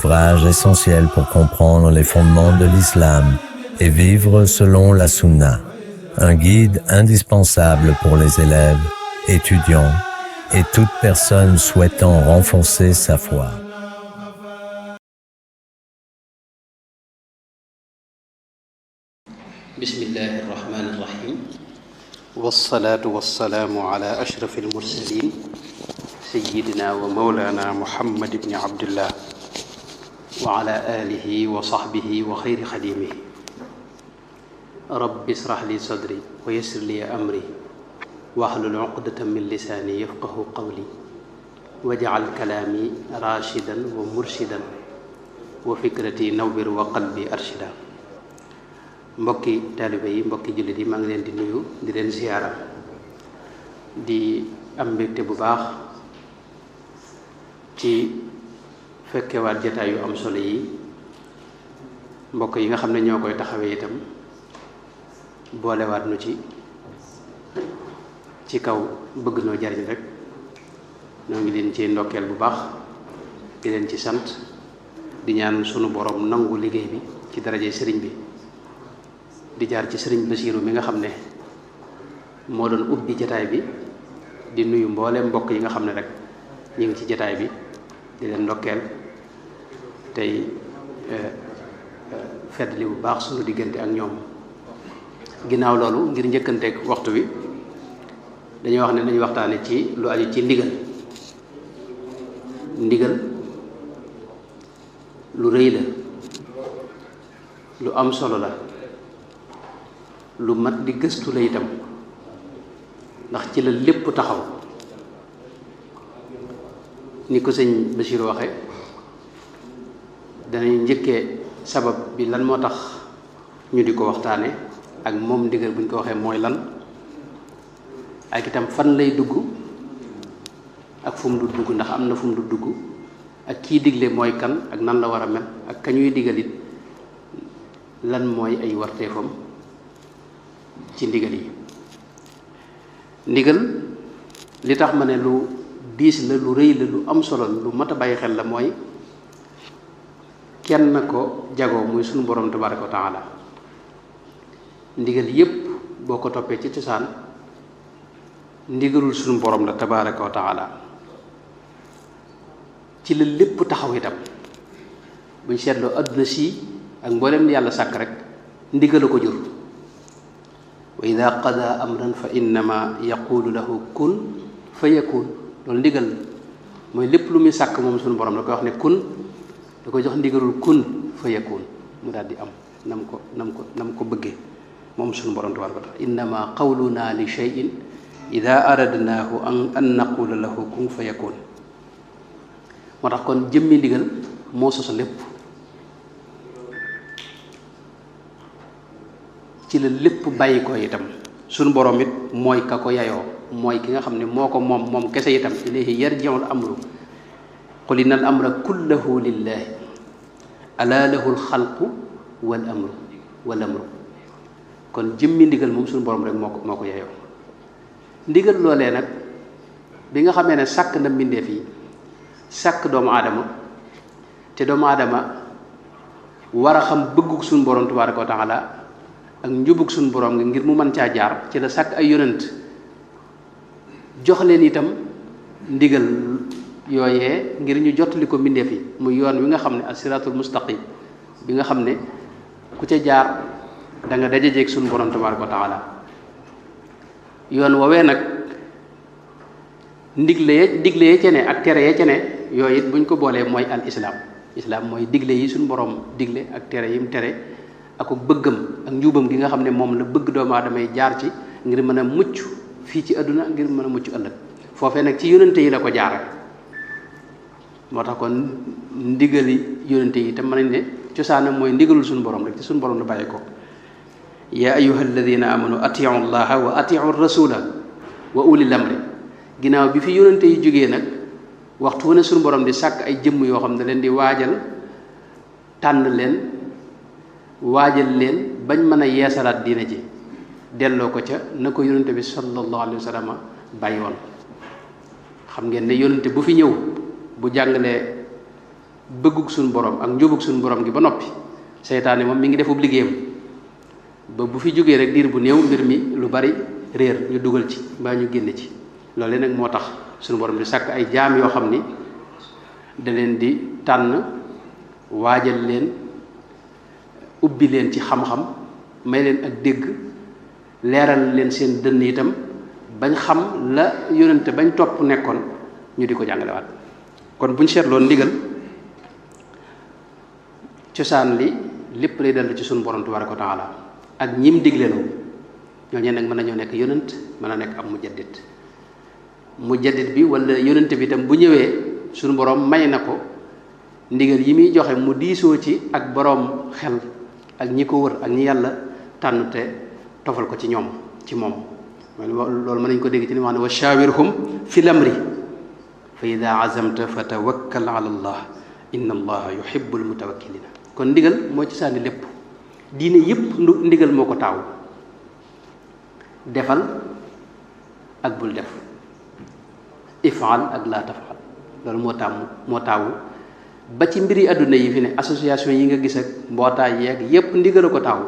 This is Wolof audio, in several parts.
ouvrage essentiel pour comprendre les fondements de l'islam et vivre selon la sunna. Un guide indispensable pour les élèves, étudiants et toute personne souhaitant renforcer sa foi. Bismillahirrahmanirrahim. Wassalatu wassalamu ala ashrafil mursalin sayyidina wa mawlana Muhammad ibn Abdullah wa ala alihi wa sahbihi wa khayri khadimihi. Rabbi israh li sadri wa yassir li amri wahlul 'uqdatan min lisani yafqahu qawli waj'al kalami rashidan wa murshidan wa fikrati nawwir wa qalbi arshida. Mbokki taalibe yi, mbokki jullit yi, maa ngi leen di nuyu, di leen ziyaara, di am mbégte bu baax ci fekkewaat jataay yu am solo yi. Mbokk yi nga xam ne ñoo koy taxawee itam boolewaat nu ci kaw bëgg noo jariñ rek. ñoo ngi leen ci ndokkeel bu baax, di leen ci sant, di ñaan sunu borom nangu liggéey bi ci daraje sëriñ bi, di jaar ci sëriñ Basiiru mi nga xam ne moo doon ubbi jataay bi, di nuyu mboolem mbokk yi nga xam ne rek ñu ngi ci jataay bi, di leen ndokkeel tey feddli bu baax sunu diggante ak ñoom. Ginnaaw loolu, ngir njëkkanteeg waxtu wi, dañuy wax ne nañu waxtaane ci lu aju ci ndigal lu rëy la, lu am solo la, lu mat di gëstu la itam, ndax ci la lépp taxaw. ni ko sëñ Bachir waxe, danañ njëkkee sabab bi lan moo tax ñu di ko waxtaane, ak moom ndigal buñ ko waxee mooy lan, ak itam fan lay dugg ak fu mu du dugg, ndax am na fu mu du dugg, ak kii digle mooy kan ak nan la war a mel, ak kañuy digalit lan mooy ay warteefam ci ndigal yi. Ndigal li tax ma ne lu diis la, lu rëy la, lu am solo, lu mat a bàyyi xel la, mooy kenn ko jagoo muy sunu borom tabaraka wa taala. Ndigal yépp boo ko toppee ci cosaan ndigalul sunu borom la tabaraka wa taala, ci la lépp taxaw itam. buñ seetloo adduna si ak mboolem yàlla sàkk rek ndigal ko jur. wa ida qada amran fa innama yaqulu lahu kun fa yakun. loolu ndigal mooy lépp lu muy sàkk moom suñu borom da koy wax ne kun, da koy jox ndigalul kun fa yakun, mu daal di am nam ko bëggee moom suñu borom tabaraka wa taala. innama qawluna li shay'in ida aradnahu an naqula lahu kun fa yakun. moo tax kon jëmmi ndigal moo soso lépp, ci la lépp bàyyi ko itam. suñu borom it mooy ka ko yayoo, mooy ki nga xam ne moo ko moom kese itam. ilayhi yarji'ul amru qul innal amra kullahu lillahi ala lahul xalqu wal amru. kon jëmmi ndigal moom suñu borom rek moo ko yayoo. ndigal loolee nag bi nga xamee ne sàkk na mbindeef yi, sàkk doomu aadama, te doomu aadama war a xam bëggug suñu borom tabaraka wa taala ak njubug suñu borom ngir mu mën caa jaar, ci la sàkk ay yonent jox leen itam ndigal yooyee ngir ñu jottali ko mbindeef yi, muy yoon wi nga xam ne as-siraatul mustaqim bi nga xam ne ku ca jaar da nga dajejeeg suñu borom tabaraka wa taala. yoon woowee nag digle ya ca ne ak tere ya ca ne, yooyu it buñ ko boolee mooy al islaam mooy digle yi suñu borom digle ak tere yim tere, ak bëggam ak njubam gi nga xam ne moom la bëgg doomu aadama yi jaar ci ngir mën a mucc fii ci àdduna, ngir mën a mucc ëllëg. foofee nag ci yonente yi la ko jaare. moo tax kon ndigali yonente yi te mën nañ ne cosaanam mooy ndigalul suñu borom rek, ci suñu borom la bàyyi ko. yaa ayyuha alladina amanu atiu llaha wa atiu rasula wa ulil amri. ginnaaw bi fi yonente yi jógee nag, waxtu wu ne suñu borom di sàkk ay jëmm yoo xam ne leen di waajal, tànn leen, waajal leen bañ mën a yeesalaat diine ji, delloo ko ca na ko yonente bi sallallahu alayhi wa sallam bàyyi woon. xam ngeen ne yonente bu fi ñëw bu jàngalee bëggug suñu borom ak njubug suñu borom gi ba noppi seytaane moom mi ngi defub liggéeyam ba bu fi jógee rek diir bu néew mbir mi lu bari réer ñu dugal ci mbaa ñu génn ci loolu nag moo tax suñu borom di sàkk ay jaam yoo xam ni da leen di tànn waajal leen ubbi leen ci xam-xam may leen ak dégg leeral leen seen dënn itam bañ xam la yonente bañ topp nekkoon ñu di ko jàngalewaat kon buñ seetloo ndigal cosaan li lépp lay dellu ci suñu borom tabaraka wa taala ak ñim digleeloo ñooñu nag mën nañoo nekk yonent mën a nekk ab mujaddid bi wala yonent bi itam bu ñëwee suñu borom may na ko ndigal yi muy joxe mu diisoo ci ak borom xel ak ñi ko wër ak ñi yàlla tànn te tofal ko ci ñoom ci moom loolu mën nañ ko dégg ci ni wax ne wa shawirhum fil amri fa ida azamta fa tawakkal ala allah inna allaha yuhibbul mutawakkilina kon ndigal moo ci sànni lépp diine yépp ndigal moo ko taaw defal ak bul def ifal ak laa tafal loolu moo taawu ba ci mbiri àdduna yi fi ne association yi nga gis ak mbootaay yeeg yépp ndigal a ko taawu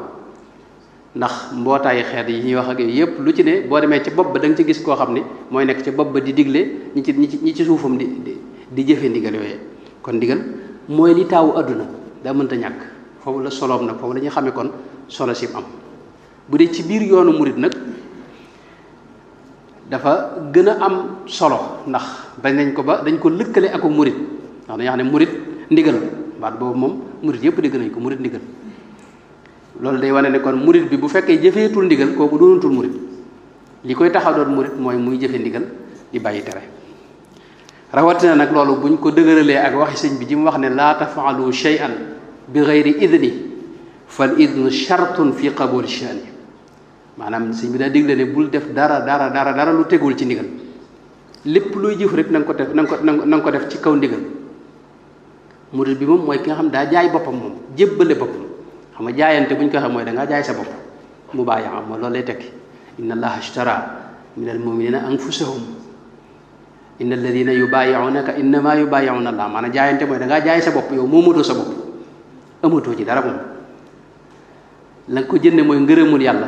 ndax mbootaayi xeet yi ñuy wax ak yépp lu ci ne boo demee ci bopp ba da nga ci gis koo xam ni mooy nekk ci bopp ba di digle ñi ci suufam di jëfe ndigal yooyee kon ndigal mooy li taawu àdduna daa mënta ñàkk foofu la soloom nag foofu la ñuy xamee kon solo sim am bu dee ci biir yoonu murit nag dafa gën a am solo ndax dañ ko lëkkale ak murit ndax dañuy xam ne murit ndigal baat boobu moom murit yëpp dégg nañ ko murit ndigal loolu day wane ne kon murit bi bu fekkee jëfeetul ndigal kooku doonatul murit li koy taxaw doon murit mooy muy jëfe ndigal di bàyyi tere rawatina nag loolu buñ ko dëgëralee ak waxi sëñ bi ji mu wax ne laa tafaalu shay'an bi gayri idni fal idnu shartun fi qabuli shani maanaam sëñ bi daa digle ne bul def dara lu tegul ci ndigal lépp looy jëf rek na nga ko def ci kaw ndigal murit bi moom mooy ki nga xam daa jaay boppam moom jébbale boppam xam nga jaayante bu ñu ko waxee mooy da ngaa jaay sa bopp mu bàyyi am mooy loolu lay tekki inna allaha ashtara min al muminina anfusahum inna alladina yubayi'unaka innama yubayi'una allah maanaam jaayante mooy da ngaa jaay sa bopp yow moomatoo sa bopp amatoo ci dara moom la nga ko jënde mooy ngërëmul yàlla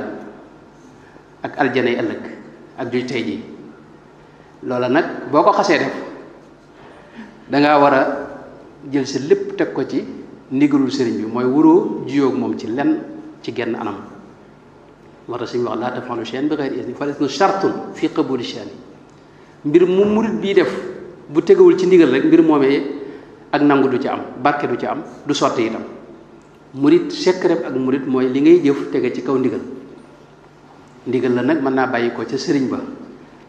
ak aljanay ëllëg ak juy tey ji loola nag boo ko xasee def dangaa war a jël sa lépp teg ko ci ndigalul sëriñ bi mooy wuroo jiyoog moom ci lenn ci genn anam moo tax suñu wax laa tafalu shay'an bi ghayri izni fal ismu shartun fi qabuli shay'an mbir mu murit bii def bu tegawul ci ndigal rek mbir moomee ak nangu du ci am barke du ci am du sotti itam murit secret ak murit mooy li ngay jëf tege ci kaw ndigal la nag mën naa bàyyi ko ca sëriñ ba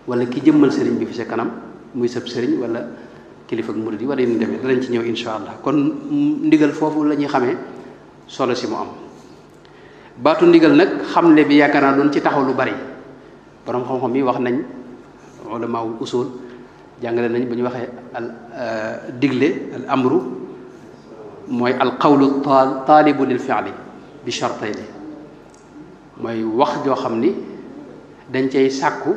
wala ki jëmmal sëriñ bi fi sa kanam muy sab sëriñ wala kilifa ak murid yi wala ñu demee danañ ci ñëw insha allah kon ndigal foofu la ñuy xamee solo si mu am baatu ndigal nag xamle bi yaakaar naa doon ci taxaw lu bari borom xam-xam yi wax nañ ulamaul usul jàngale nañ bu ñu waxee al digle al amru mooy al qawlu taalibu lil fi'li bi shartayni mooy wax joo xam ni dañ cay sàkku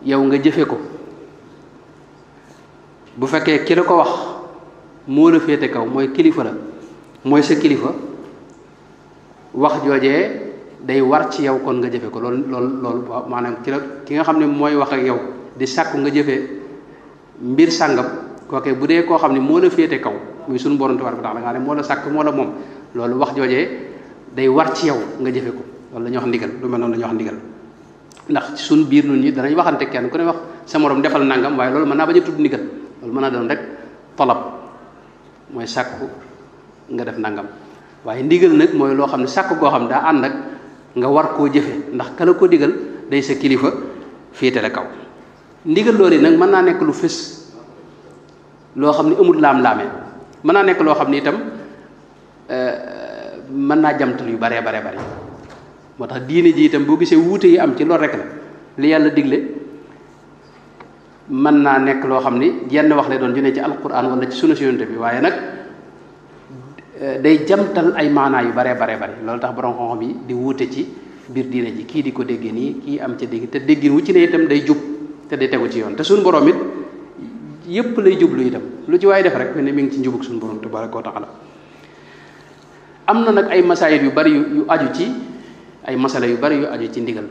yow nga jëfe ko bu fekkee ki la ko wax moo la féete kaw mooy kilifa la mooy sa kilifa wax joojee day war ci yow kon nga jëfe ko loolu maanaam ki nga xam ne mooy wax ak yow di sàkku nga jëfe mbir sàngam kookee bu dee koo xam ne moo la féete kaw muy sunu borom tabaaraka wa taala nga xam ne moo la sàkk moo la moom loolu wax joojee day war ci yow nga jëfe ko loolu la ñuy wax ndigal lu mel noonu la ñuy wax ndigal ndax suñ biir nun ñi danañ waxante kenn ku ne wax sa morom defal nangam waaye loolu mën naa bañ a tudd ndigal loolu mën naa doon rek talab mooy sàkku nga def nangam waaye ndigal nag mooy loo xam ne sàkku goo xam ne daa ànd ak nga war koo jëfe ndax kala ko digal day sa kilifa féetale kaw ndigal loolu nag mën naa nekk lu fës loo xam ne amul laam-laamee mën naa nekk loo xam ne itam mën naa jamtal yu baree bare moo tax diine ji itam boo gisee wuute yi am ci loolu rek la li yàlla digle mën naa nekk loo xam ni jenn wax lay doon ju ne ci alquran wala ci sunna si yonent bi waaye nag day jamtal ay maanaa yu bare loolu tax borom xam-xam yi di wuute ci biir diine ji kii di ko déggee nii kii am ca dégg te déggin wu ci ne itam day jub te day tegu ci yoon te suñu borom it yépp lay jublu itam lu ci waay def rek ne mi ngi ci njubug suñu borom tabaraka wa taala. am na nag ay masaayil yu bari yu aju ci ay masala yu bari yu aju ci ndigal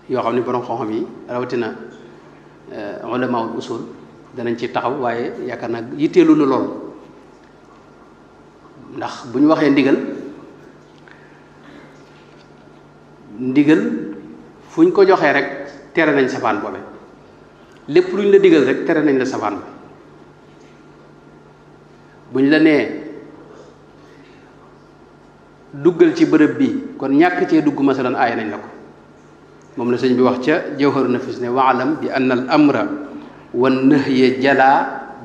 yoo xam ne borom xam-xam yi rawatina ulamaul usul danañ ci taxaw waaye yaakaar naa yitteelu na lool ndax bu ñu waxee ndigal fu ñu ko joxee rek tere nañ safaan boobe lépp lu ñu la digal rek tere nañ la safaan ba bu ñu la nee duggal ci bërëb bi kon ñàkk cee dugg masalan aaya nañ la ko moom la sëñ bi wax ca jawharu nafis ne waalam bi anna al amra wa nahya jala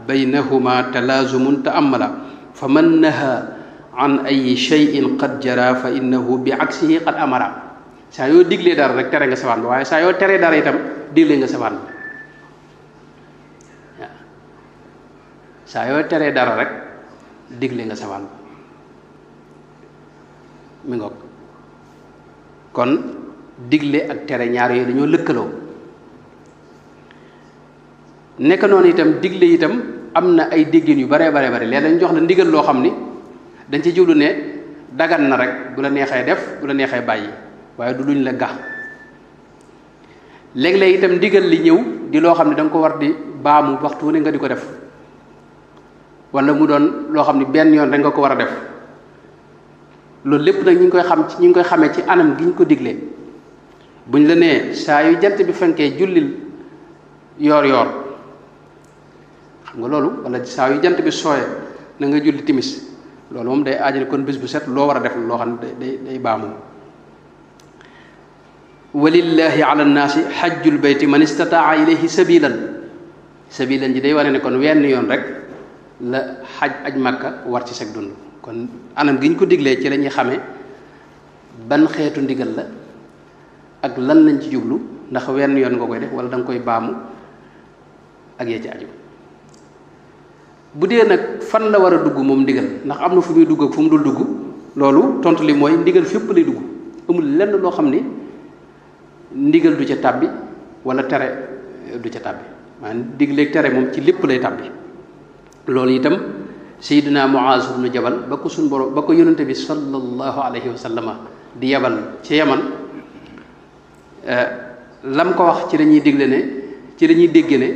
baynahuma talaazumun ta'ammala fa man naha an ay shay'in qad jara fa innahu bi aksihi qad amara saa yoo diglee dara rek tere nga safaan ba waaye saa yoo teree dara itam digle nga safaan ba waaw saa yoo teree dara rek digle nga safaan ba mi ngoog kon digle ak tere ñaar yooyu dañoo lëkkaloo nekk noonu itam digle itam am na ay déggin yu bare léeg dañ jox la ndigal loo xam ni dañ ci jublu ne dagan na rek bu la neexee def bu la neexee bàyyi waaye du luñ la gax léeg-léeg itam ndigal li ñëw di loo xam ne da nga ko war di baamu waxtu wu ne nga di ko def wala mu doon loo xam ne benn yoon rek nga ko war a def loolu lépp nag ñu ngi koy xamee ci anam gi ñu ko diglee buñ la nee saa yu jant bi fenkee jullil yoor xam nga loolu wala saa yu jant bi sooyee na nga julli timis loolu moom day aajale kon bés bu set loo war a def loo xam ne day baamu walillahi ala nnaasi xajjul bayti man istataa ilayhi sabilan ji day wane ne kon wenn yoon rek la aj makka war ci sag dund kon anam gi ñu ko diglee ci la ñuy xamee ban xeetu ndigal la ak lan lañ ci jublu ndax wenn yoon nga koy def wala da nga koy baamu ak yee ci aju bu dee nag fan la war a dugg moom ndigal ndax am na fu muy dugg ak fu mu dul dugg loolu tontu li mooy ndigal fépp lay dugg amul lenn loo xam ni ndigal du ca tàbbi wala tere du ca tàbbi maanaam digleeg tere moom ci lépp lay tàbbi loolu itam Seydina Muaz ibnu Jabal ba ko suñ borom ba ko yonente bi sallallahu alayhi wa sallama di yebal ci Yaman lam ko wax ci lañuy digle ne ci lañuy dégge ne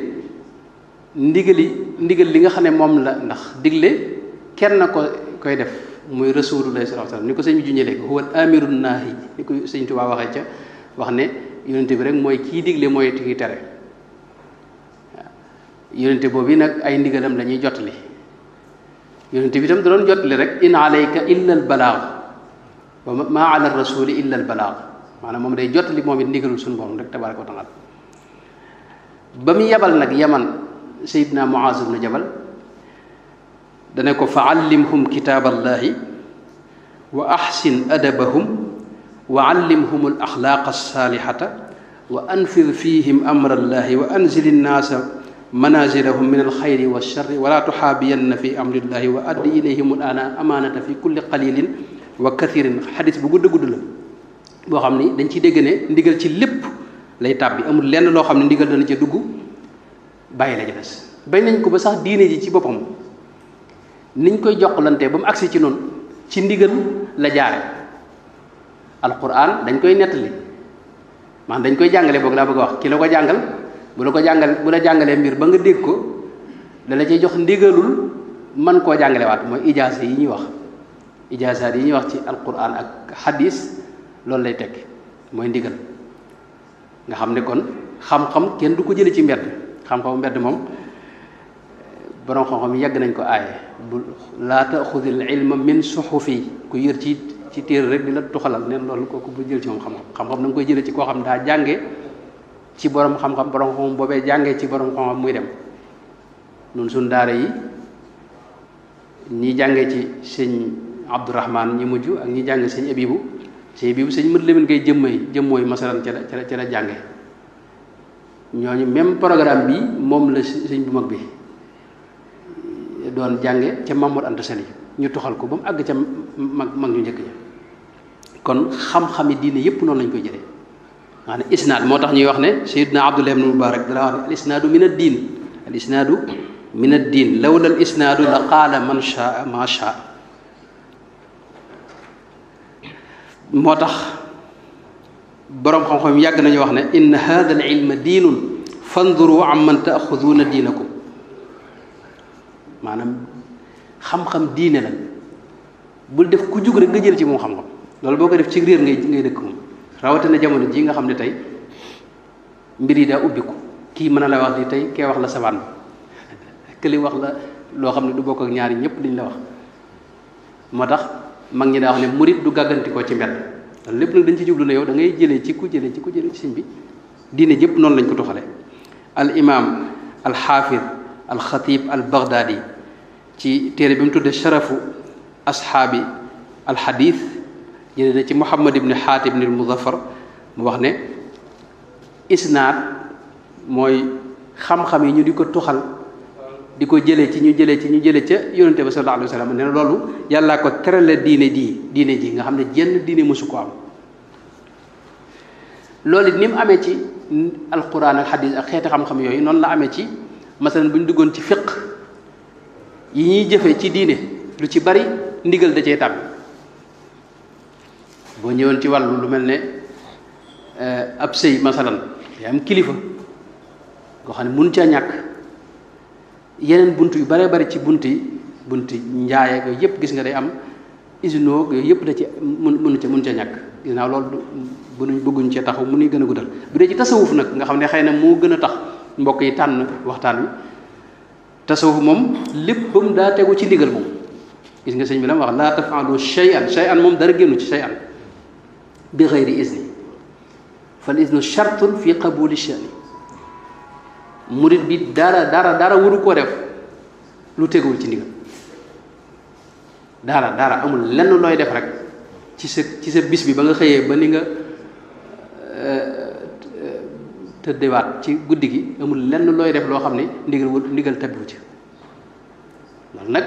ndigal li nga xam ne moom la ndax digle kenn na koy def muy rasulullah sallallahu alayhi wa sallam ni ko sëñ bi junjee léegi huwa al amiru naahi ni ko sëñ Tuubaa waxee ca wax ne yonente bi rek mooy kii digle mooy kii tere waaw yonente boobu nag ay ndigalam la ñuy jottali yonente bi itam da doon jottali rek in alayka illa al balaag wa ma ala rasuli illa al balaag maanaam moom day jottali moom it ndigalul suñu borom rek tabaraka wa taala ba mu yebal nag Yaman Seydina Muaz ibnu Jabal dane ko fa allimhum kitaaballahi wa ahsin adabahum wa allimhum al axlaaqa alsaalihata wa anfir fihim amra allahi wa anzil innaasa manazilahum min alxayri walsharri wala tuxaabiyanna fi amrillahi wa addi ilayhim al amaanata fi kulli qalilin wa kathirin xadis bu gudd la boo xam ni dañ ciy dégg ne ndigal ci lépp lay tàbbi amul lenn loo xam ne ndigal dana ca dugg bàyyi la ca des bañ nañ ko ba sax diine ji ci boppam niñ koy jokkalantee ba mu agsi ci noonu ci ndigal la jaare alquran dañ koy nettali maanaam dañ koy jàngale boog laa bëgg a wax ki la ko jàngal bu la jàngalee mbir ba nga dégg ko da la cay jox ndigalul man koo jàngalewaat mooy ijaasa yi ñuy wax ijaasaat yi ñuy wax ci alquran ak hadis loolu lay tekki mooy ndigal nga xam ne kon xam-xam kenn du ko jële ci mbedd xam-xamu mbedd moom borom xam-xam yàgg nañ ko aaye bu laa taaxudil ilma min suxufi ku yër ci téere rek di la tuxalal neen loolu kooku bu jël ci moom xam-xam da nga koy jële ci koo xam daa jànge ci borom xam-xam boobee jàngee ci borom xam-xam muy dem noonu suñ daara yi ñi jàngee ci sëñ Abdourahman ñi mujj ak ñi jànge sëñ Abibu sëñ mët lemin ngay jëmmooy masalan ca la jànge ñooñu même programme bi moom la sëñ bu mag bi doon jànge ca Mamour Anta Sali ñu toxal ko ba mu àgg ca mag ñu njëkk ña kon xam-xami diine yépp noonu lañ koy jëlee maanaam isnaad moo tax ñuy wax ne Sayyidina Abdullah ibn Mubarak dala wax ne al isnaadu min ad diin al isnaadu min ad-din lawla al-isnaadu la qaala man shaa ma shaa moo tax boroom xam-xam yàgg nañu wax ne inna hadha al-ilma diinun fanduru amman taaxuduuna diinakum maanaam xam-xam diine la bul def ku jug rek nga jël ci moom xam-xam loolu boo ko def ci réer ngay dëkk moom rawatina jamono ji nga xam ne tey mbir yi daa ubbiku kii mën a la wax di tey kee wax la sabaan ba këli wax la loo xam ne du bokk ak ñaari ñëpp liñ la wax moo tax mag ñi daa wax ne murit du gàggantikoo ci mbedd loolu lépp nag dañ ci jublu ne yow da ngay jëlee ci ku jëlee ci sëñ bi diine jëpp noonu lañ ko toxale al imam al xaafid al xatib al baghdadi ci téere bi mu tudde sharafu ashaabi al xadis jëlee na ci muhammad ibn xaatib ibn al muzaffar mu wax ne isnaad mooy xam-xam yi ñu di ko tuxal di ko jëlee ci ñu jëlee ca yonente ba sallallahu alayhi wa sallam nee na loolu yàllaa ko terale diine ji nga xam ne jenn diine mësu ko am loolu it ni mu amee ci alquran ak xadis ak xeeti xam-xam yooyu noonu la amee ci masalan bu ñu duggoon ci fiq yi ñuy jëfee ci diine lu ci bari ndigal da cee tàbbi boo ñëwoon ci wàllu lu mel ne ab sëy masalan yaa am kilifa goo xam ne mun caa ñàkk yeneen bunt yu baree bari ci bunti njaay ak yooyu yëpp gis nga day am isino yooyu yëpp da ci mun ca ñàkk gis naa loolu bu nuñ bëgguñ cee taxaw mu nuy gën a guddal bu dee ci tasawuf nag nga xam ne xëy na moo gën a tax mbokk yi tànn waxtaan wi tasawuf moom léppam daa tegu ci ndigal moom gis nga sëñ bi la wax laa tafaalu shay'an moom dara génnu ci shay'an bi xayri izni fal iznu shartun fi qabuli shani murit bi dara waru koo def lu teguwul ci ndigal dara amul lenn looy def rek ci sa bis bi ba nga xëyee ba ni nga tëddewaat ci guddi gi amul lenn looy def loo xam ne ndigal tabbiwu ci loolu nag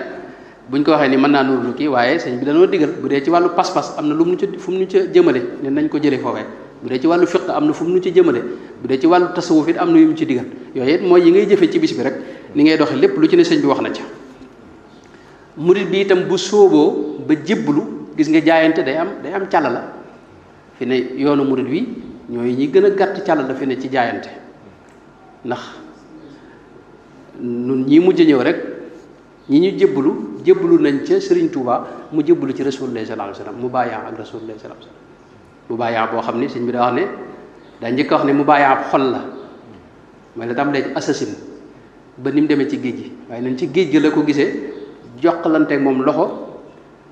buñ ko waxee ni mën naa nuru kii waaye sëñ bi dañoo digal bu dee ci wàllu pas-pas am na lu mu fu mu ñu ca jëmale ne nañ ko jëlee foofee bu dee ci wàllu fiq am na fu mu nu ci jëmale bu dee ci wàllu tasawuf it am na yu mu ci digal yooyu it mooy yi ngay jëfee ci bis bi rek ni ngay doxee lépp lu ci ne sëñ bi wax na ca murit bi itam bu sóoboo ba jébbalu gis nga jaayante day am càll la fi ne yoonu murit wi ñooy ñi gën a gàtt càll la fi ne ci jaayante ndax nun ñi mujj ñëw rek ñi ñu jébbalu nañ ca Serigne Touba mu jébbalu ci Rasulullah sallallahu alayhi wasallam mu bàyyaa ak Rasulullah sallallahu alayhi wasallam mu bàyyaa boo xam ne sëñ bi daa wax ne daa njëkk a wax ne mu bàyyaa xol la mooy la tàmbalee ci assasine ba ni mu demee ci géej gi waaye nañ ci géej gi la ko gisee jokkalanteeg moom loxo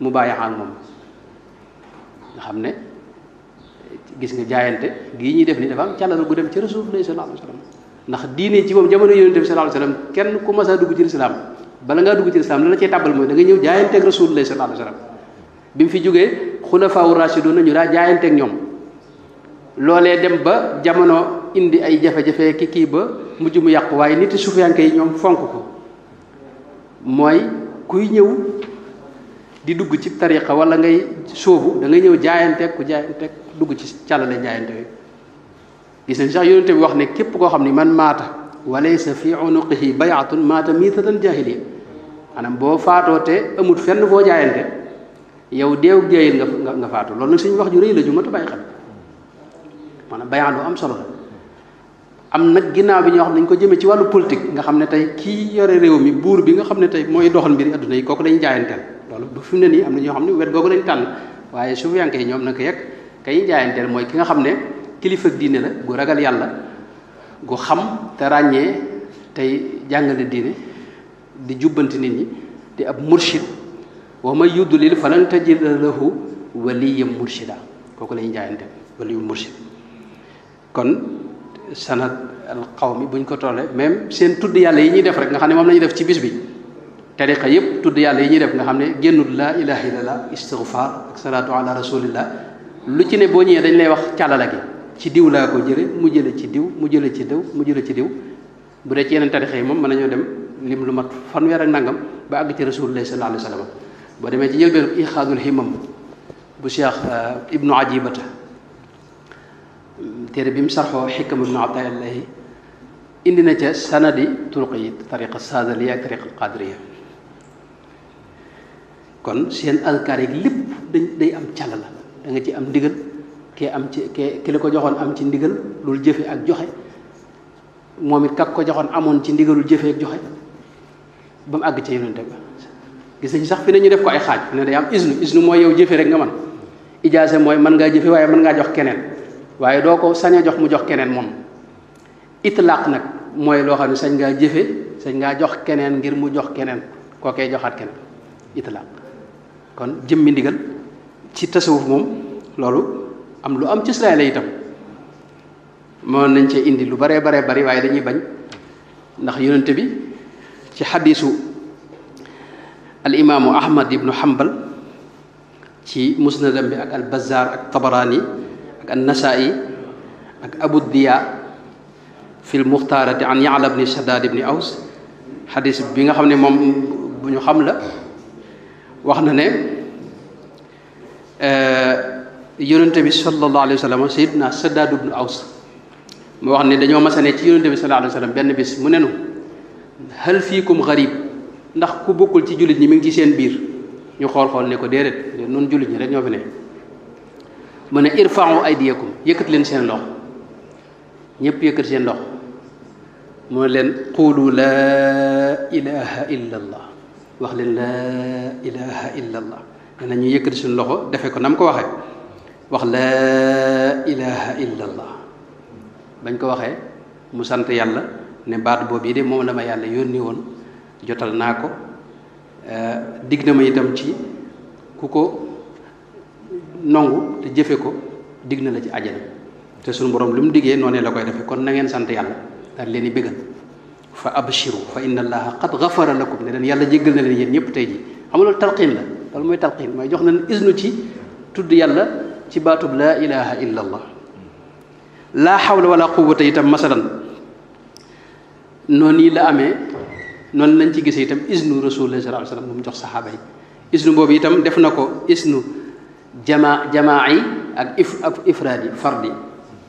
mu bàyyaa ak moom nga xam ne gis nga jaayante gii ñuy def ni dafa am càllal gu dem ci Rasulullah sallallahu alayhi wasallam ndax diine ci moom jamono yonente bi sallallahu alayhi wasallam kenn ku mas a dugg ci lislaam bala ngaa dugg ci lislaam la la cee tàbbal mooy da nga ñëw jaayanteeg Rasulullah sallallahu alayhi wasallam bi mu fi jógee xulafaa rashidun ñu daa jaayanteeg ñoom loolee dem ba jamono indi ay jafe-jafe kii ba mujj mu yàqu waaye nit sufiyanke yi ñoom fonk ko mooy kuy ñëw di dugg ci tariqa wala ngay sóobu da ngay ñëw jaayanteeg ku jaayanteeg dugg ci càllale jaayante yooyu gis nañ sax yonente bi wax ne képp koo xam ni man maata walaysa fi unuqihi bay'atun maata miitatan jaahiliya maanaam boo faatoo te amul fenn foo jaayante yow deewu jaayil nga faatu loolu nag suñu wax ju rëy la ju mat a bàyyi xel maanaam bay'at lu am solo la am nag ginnaaw bi ñoo xam ne dañ ko jëmee ci wàllu politique nga xam ne tey kii yore réew mi buur bi nga xam ne tey mooy doxal mbiri adduna yi kooku dañuy jaayanteel loolu ba fi mu ne nii am na ñoo xam ne wet googu lañ tànn waaye sufiyanke yi ñoom naka yegg kay jaayanteel mooy ki nga xam ne kilifa diine la gu ragal yàlla gu xam te ràññee tey jàngale diine di jubbanti nit ñi di ab murshid wa man yudlil falan tajid lahu waliyan murshida kooku lañuy jaayanteel waliyu murshid kon sanad al qawmi buñ ko tollee même seen tudd yàlla yi ñuy def rek nga xam ne moom la ñuy def ci bis bi tariqa yëpp tudd yàlla yi ñuy def nga xam ne génnul laa ilaha illallah istighfar ak salatu ala rasulillah lu ci ne boo ñëwee dañ lay wax càllala gi ci diw laa ko jële mu jële ci diw mu jële ci diw mu jële ci diw bu dee ci yeneen tarixa yi moom mën nañoo dem lim lu mat fanweer ak nangam ba àgg ci rasulullah sallallahu alayhi wa sallam boo demee ci njëlbeen ixaadul himam bu cheikh ibnu ajibata téere bi mu sarxoo xikam ibnu ataillahi indi na ca sanadi turuq yi tariqa sadaliya ak tariqa qadiriya kon seen azkar yi lépp day am càll la da nga ci am ndigal kee am ci ki la ko joxoon am ci ndigal loolu jëfe ak joxe moom it kak ko joxoon amoon ci ndigalul jëfe ak joxe ba mu àgg ca yonente ba gis nañ sax fi ne ñu def ko ay xaaj fi ne day am isnu mooy yow jëfe rek nga man ijaasa mooy mën ngaa jëfe waaye mën ngaa jox keneen waaye doo ko sañ a jox mu jox keneen moom itlaq nag mooy loo xam ne sañ ngaa jëfe sañ ngaa jox keneen ngir mu jox keneen kookee joxaat keneen itlaq kon jëmmi ndigal ci tasawuf moom loolu am lu am ci Israël la itam moo nañ cee indi lu baree bari waaye dañuy bañ ndax yonente bi ci xadiisu al imaamu ahmad ibnu hanbal ci musnadam bi ak al bazzar ak tabarani ak an nasaa'i ak abu diya fi l muxtaarati an ya'la ibni shaddad ibni aws xadiis bi nga xam ne moom bu ñu xam la wax na ne yonente bi sallallahu alayhi wa sallam sayyidina shaddad ibnu aws mu wax ne dañoo masane ci yonente bi sallallahu alayhi wa sallam benn bis mu nenu hal fiikum gharib ndax ku bokkul ci jullit ñi mi ngi ci seen biir ñu xool ne ko déedéet noonu jullit ñi rek ñoo fi ne mu ne irfa'u aydiyakum yëkkat leen seen loxo ñëpp yëkkat seen loxo mu ne leen qulu laa ilaha illa allah wax leen laa ilaha illa allah nee na ñu yëkkati suñu loxo defe ko nam ko waxee wax laa ilaha illa allah bañ ko waxee mu sant yàlla ne baat boobu yi de moom la ma yàlla yónni woon jotal naa ko digg na ma itam ci ku ko nongu te jëfe ko digg na la ci àjjana te suñu borom lu mu diggee noonu la koy defee kon na ngeen sant yàlla daal leen di bégal fa abshiru fa inna allaha qad ghafara lakum ne leen yàlla jéggal na leen yéen ñëpp tey ji xam nga loolu talqiin la loolu mooy talqiin mooy jox nañ isnu ci tudd yàlla ci baatub laa ilaha illa allah laa hawla wala quwwata itam masalan noonu yi la amee noonu lañ ci gisee itam isnu rasulullah sallallahu alayhi wasallam mu jox saxaaba yi isnu boobu itam def na ko isnu jamaa'i ak ifraadi fardi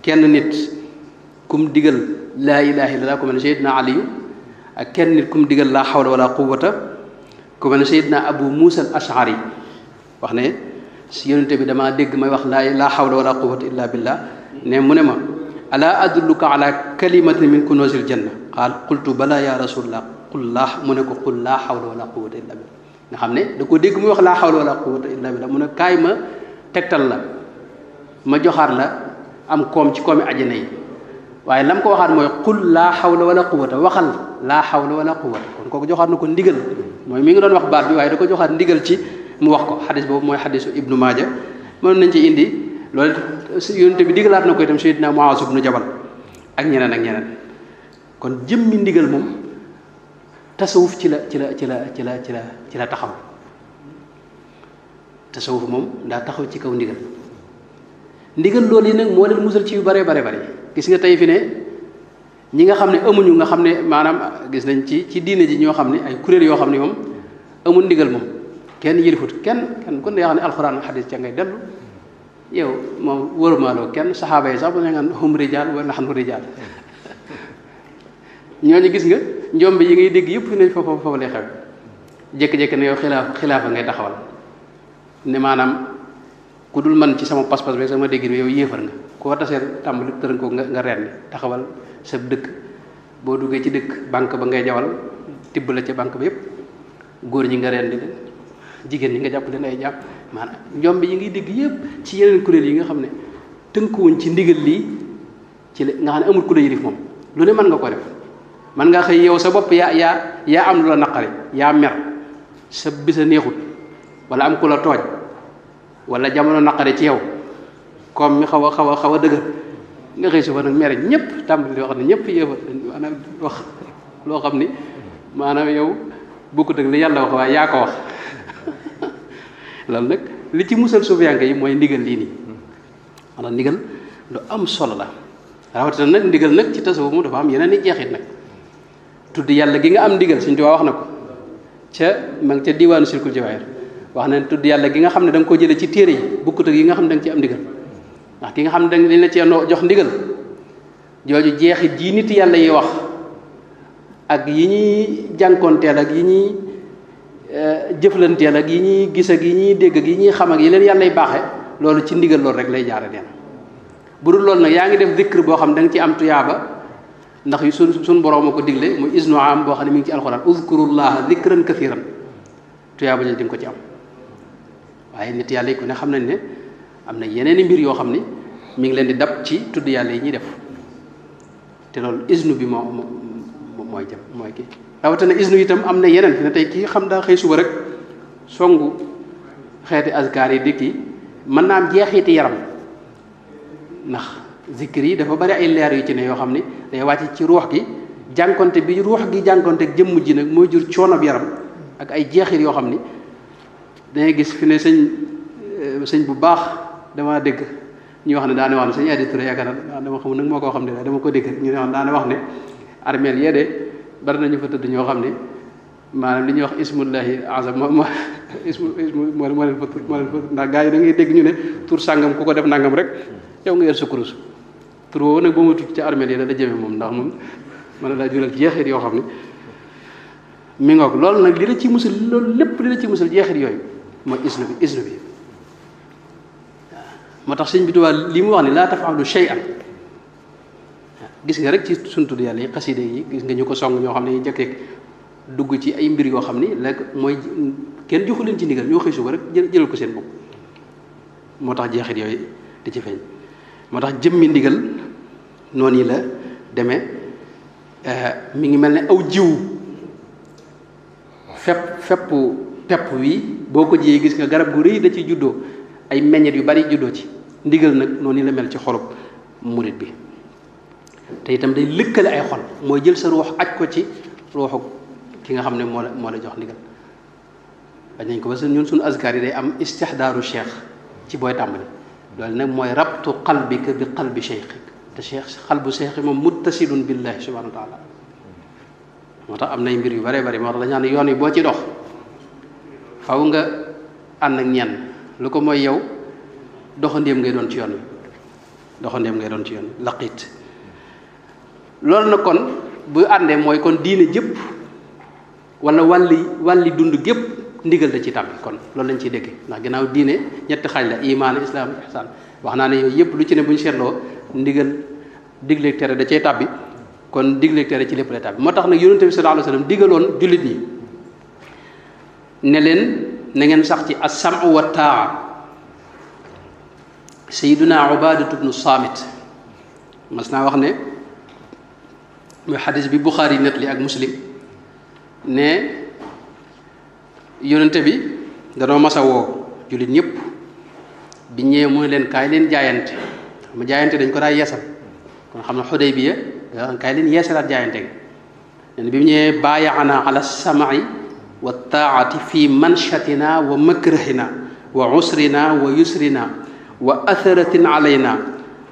kenn nit kum digal laa ilaha illallah ku mel ne Seydina Aliyu ak kenn nit kum digal laa hawla wala quwwata ku mel ne Seydina Abu Musa al Ash'ari wax ne si yonente bi damaa dégg may wax laa hawla wala quwwata illa billah ne mu ne ma ala adulluka ala kalimatin min kunuzil janna qaal qultu bala ya rasulullah qul laa mu ne ko qul laa hawla wala quwwata illa billah nga xam ne da ko dégg muy wax laa hawla wala quwwata illa billah mu ne kaay ma tegtal la ma joxaat la am koom ci koomi àjjana yi waaye lam ko waxaat mooy qul laa hawla wala quwwata waxal laa hawla wala quwwata kon kooku joxaat na ko ndigal mooy mi ngi doon wax baat bi waaye da ko joxaat ndigal ci mu wax ko xadis boobu mooy xadisu ibnu maaja mënoon nañ ci indi loolu yonente bi digalaat na ko itam Seydina Muaaz ibnu Jabal ak ñeneen kon jëmmi ndigal moom tasawuf ci la taxaw tasawuf moom daa taxaw ci kaw ndigal loolu yi nag moo leen musal ci yu bare gis nga tey fi ne ñi nga xam ne amuñu nga xam ne maanaam gis nañ ci diine ji ñoo xam ne ay kuréel yoo xam ne moom amul ndigal moom kenn yëlifut kenn kon yoo xam ne alxuraan xadis ca ngay dellu yow moom wërmaaloo kenn saxaaba yi sax bu ne nga hum rijaal wa nahnu rijaal ñooñu gis nga njombe yi ngay dégg yëpp fi ne foofu lay xew jékki-jékki ne yow xilaafa ngay taxawal ne maanaam ku dul man ci sama pas-pas bi sama dégg yow yéefar nga koo tasee tàmbali tërën ko nga rendi taxawal sa dëkk boo duggee ci dëkk banque ba ngay jawal tibb la ca banque ba yëpp góor ñi nga rendi leen jigéen ñi nga jàpp leen ay jàpp maanaam njombe yi ngay dégg yëpp ci yeneen kuréel yi nga xam ne tënkuwuñ ci ndigal lii ci la nga xam ne amul ku la yilif moom lu ne mën nga ko def mën nga xëy yow sa bopp yaa am lu la naqari yaa mer sa bisa neexut wala am ku la tooñ wala jamono naqari ci yow comme mi xaw a dëgër nga xëy suba nag mere ñëpp tàmbali di wax ne ñëpp yéefa maanaam wax loo xam ni maanaam yow bokkut ak li yàlla wax waaye yaa ko wax loolu nag li ci musal suufiyanke yi mooy ndigal lii nii maanaam ndigal lu am solo la rawatina nag ndigal nag ci tasawuf mu dafa am yeneen i jeexit nag tudd yàlla gi nga am ndigal Sëñ Tuubaa wax na ko ma ngi ca diwaanu Silkul Jawaahir wax na tudd yàlla gi nga xam ne da nga ko jëlee ci téere yi bokkut ak yi nga xam ne da nga ci am ndigal ndax ki nga xam ne dañ la ci jox ndigal jooju jeexit jii nit yàlla yi wax ak yi ñuy jànkoonteel ak yi ñuy jëflanteel ak yi ñuy gis ak yi ñuy dégg ak yi ñuy xam ak yi leen yàllay baaxe loolu ci ndigal loolu rek lay jaare neen bu dul loolu nag yaa ngi def dikr boo xam da nga ci am tuyaaba ndax suñ borom a ko digle muy isnu am boo xam ne mi ngi ci alxuraan uzkurullaha dikran kathiran tuyaaba jël di nga ko ci am waaye nit yàlla yi ku ne xam nañ ne am na yeneen i mbir yoo xam ni mi ngi leen di dab ci tudd yàlla yi ñuy def te loolu isnu bi mooy jëm mooy kii rawatina isnu itam am na yeneen fi ne tey kii xam daa xëy suba rek songu xeeti azkar yi di kii mën naa am jeexiti yaram ndax zikr yi dafa bari ay leer yu ci ne yoo xam ni day wàcc ci ruux gi jànkonte bi ruux gi jànkonte ak jëmm ji nag mooy jur coonob yaram ak ay jeexit yoo xam ni dangay gis fi ne sëñ bu baax dama dégg ñu wax ne daane wax ne sëñ Adi Touré yaakaar naa dama xamul nag moo koo xam ne dama ko dégg ñu ne daane wax ne armeel yee de bari nañu fa tëdd ñoo xam ne maanaam li ñuy wax ismullahi azam moo leen fa tur ndax gars yi da ngay dégg ñu ne tur sàngam ku ko def nangam rek yow nga yor sa kurus tur woowu nag ba ma tudd ci armeel yi da jëme moom ndax moom mën na laa jural jeexit yoo xam ne mi ngoog loolu nag li la ci musal loolu lépp li la ci musal jeexit yooyu mooy isnu bi waaw moo tax sëñ bi Tuubaa li mu wax ne laa tafaalu shay'an gis nga rek ci suñ tudd yàlla yi xaside yi gis nga ñu ko song ñoo xam ne ñu jëkkeek dugg ci ay mbir yoo xam ni léegi mooy kenn joxu leen ci ndigal ñoo xëy suba rek jëlal ko seen bopp moo tax jeexit yooyu di ci feeñ moo tax jëmmi ndigal noonu yi la demee mi ngi mel ne aw jiw pepp wi boo ko jiyee gis nga garab gu rëy da ciy juddoo ay meññet yu bari juddoo ci ndigal nag noonu la mel ci xolub murit bi te itam day lëkkale ay xol mooy jël sa ruux aj ko ci ruuxu ki nga xam ne moo la jox ndigal bañ nañ ko ba ñun suñu azkar yi day am istihdaaru cheikh ci booy tàmbali loolu nag mooy rabtu qalbika bi qalbi cheikhik te xalbu cheikh moom muttasidun billahi subhanahu wa taala moo tax am nay mbir yu bare bari moo tax dañu naan yoon yi boo ci dox faw nga ànd ak ñenn lu ko mooy yow doxandéem ngay doon ci yoon wi laqit loolu nag kon bu àndee mooy kon diine jëpp wala wàlli dund gépp ndigal da ci tàbbi kon loolu lañ ciy dégg ndax ginnaaw diine ñetti xaaj la imaan islaam ihsaan wax naa ne yooyu yëpp lu ci ne bu ñu seetloo ndigal digleeg tere da cay tàbbi kon digleeg tere ci lépp lay tàbbi moo tax nag yonente bi sallallahu alayhi wasallam digaloon jullit ñi ne leen na ngeen sax ci as-sam'u wa taa sayyiduna Ubaadatu bnu Saamit mas naa wax ne mooy xadis bi Buxaari net li ak Muslim ne yonente bi danoo masa woo jullit ñëpp bi ñëwee mu ne leen kaay leen jaayante xam nga jaayante dañ ko daa yeesal kon xam na Xudaybiya kaay leen yeesalaat jaayante gi nen bi mu ñëwee baayaana ala sam'i wa taati fi manshatina wa makrahina wa usrina wa yusrina wa atharatin alayna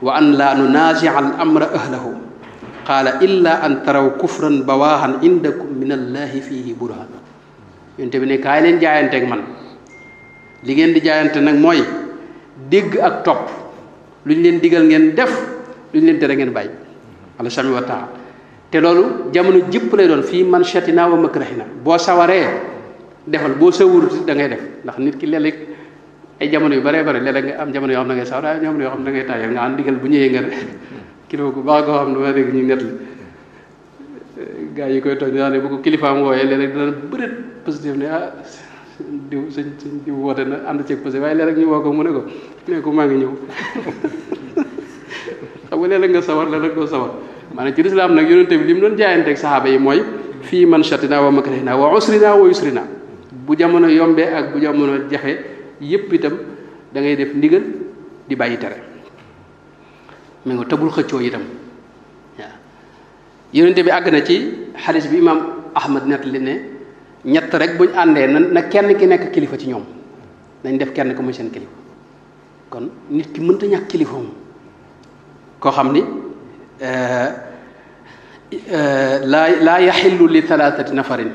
wa an la nunaazia al amra ahlahu qaala illa an taraw kufran bawaahan indakum min allahi fihi burhan yonte bi ne kaay leen jaayanteeg man li ngeen di jaayante nag mooy dégg ak topp lu ñu leen digal ngeen def lu ñu leen tere ngeen bàyyi ala sami wa taa te loolu jamono jëpp lay doon fii manshatina wa makrahina boo sawaree defal boo sawurut da ngay def ndax nit ki léeg-léeg ay jamono yu bare bare léeg-léeg nga am jamono yoo xam ne da ngay sawar ay jamono yoo xam ne da ngay tàyyal nga am digal bu ñëwee nga kilifa gu baax koo xam ne ma dégg ñu net li gaa yi koy tooñ daa ne bu ko kilifaam wooyee léeg-léeg dana bëreet positif ne diw sëñ diw woote na ànd ceeg positif waaye léeg-léeg ñu woo ko mu ne ko maa ngi ñëw xam nga léeg-léeg nga sawar léeg-léeg doo sawar maanaam ci lislaam nag yonente bi li mu doon jaayanteeg saxaaba yi mooy fii manshatina wa makrahina wa usrina wa yusrina bu jamono yombee ak bu jamono jafe yépp itam da ngay def ndigal di bàyyi tere mais nga tëbul xëccoo itam waaw yonente bi àgg na ci xadis bi imam ahmad net li ne ñett rek buñ àndee na kenn ki nekk kilifa ci ñoom nañ def kenn ko muy seen kilifa kon nit ki mënta ñàkk kilifa moom koo xam ni laa yaxillu li thalathati nafarin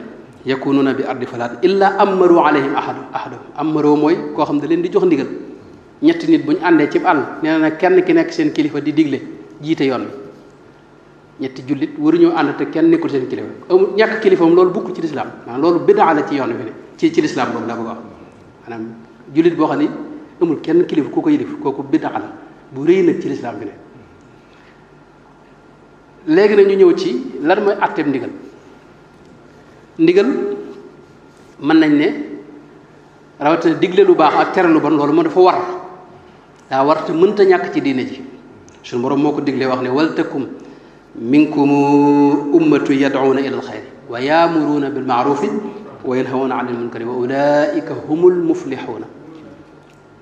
yakununa bi ardi falaat illa amaru alayhim ahadum amaru mooy koo xam da leen di jox ndigal ñetti nit bu ñu àndee ci àll nee na kenn ki nekk seen kilifa di digle jiite yoon ñetti jullit waruñoo ànd te kenn nekkul seen kilifa amul ñàkk kilifa moom loolu bokkul ci lislaam maanaam loolu bidaa la ci yoon bi ne ci lislaam boobu laa bëgg a wax maanaam jullit boo xam ni amul kenn kilifa ku ko yilif kooku bidaa la bu rëy nag ci lislaam bi ne léegi nag ñu ñëw ci lan mooy àtteeb ndigal mën nañ ne rawatina digle lu baax ak tere lu bon loolu moo dafa war daa war te mënta ñàkk ci diine ji suñu borom moo ko diglee wax ne wal takum minkum ummatu yad'una ila alxayri wa yaamuruuna bil maarufi wa yanhawuna anil munkari wa ulaika humul muflixuuna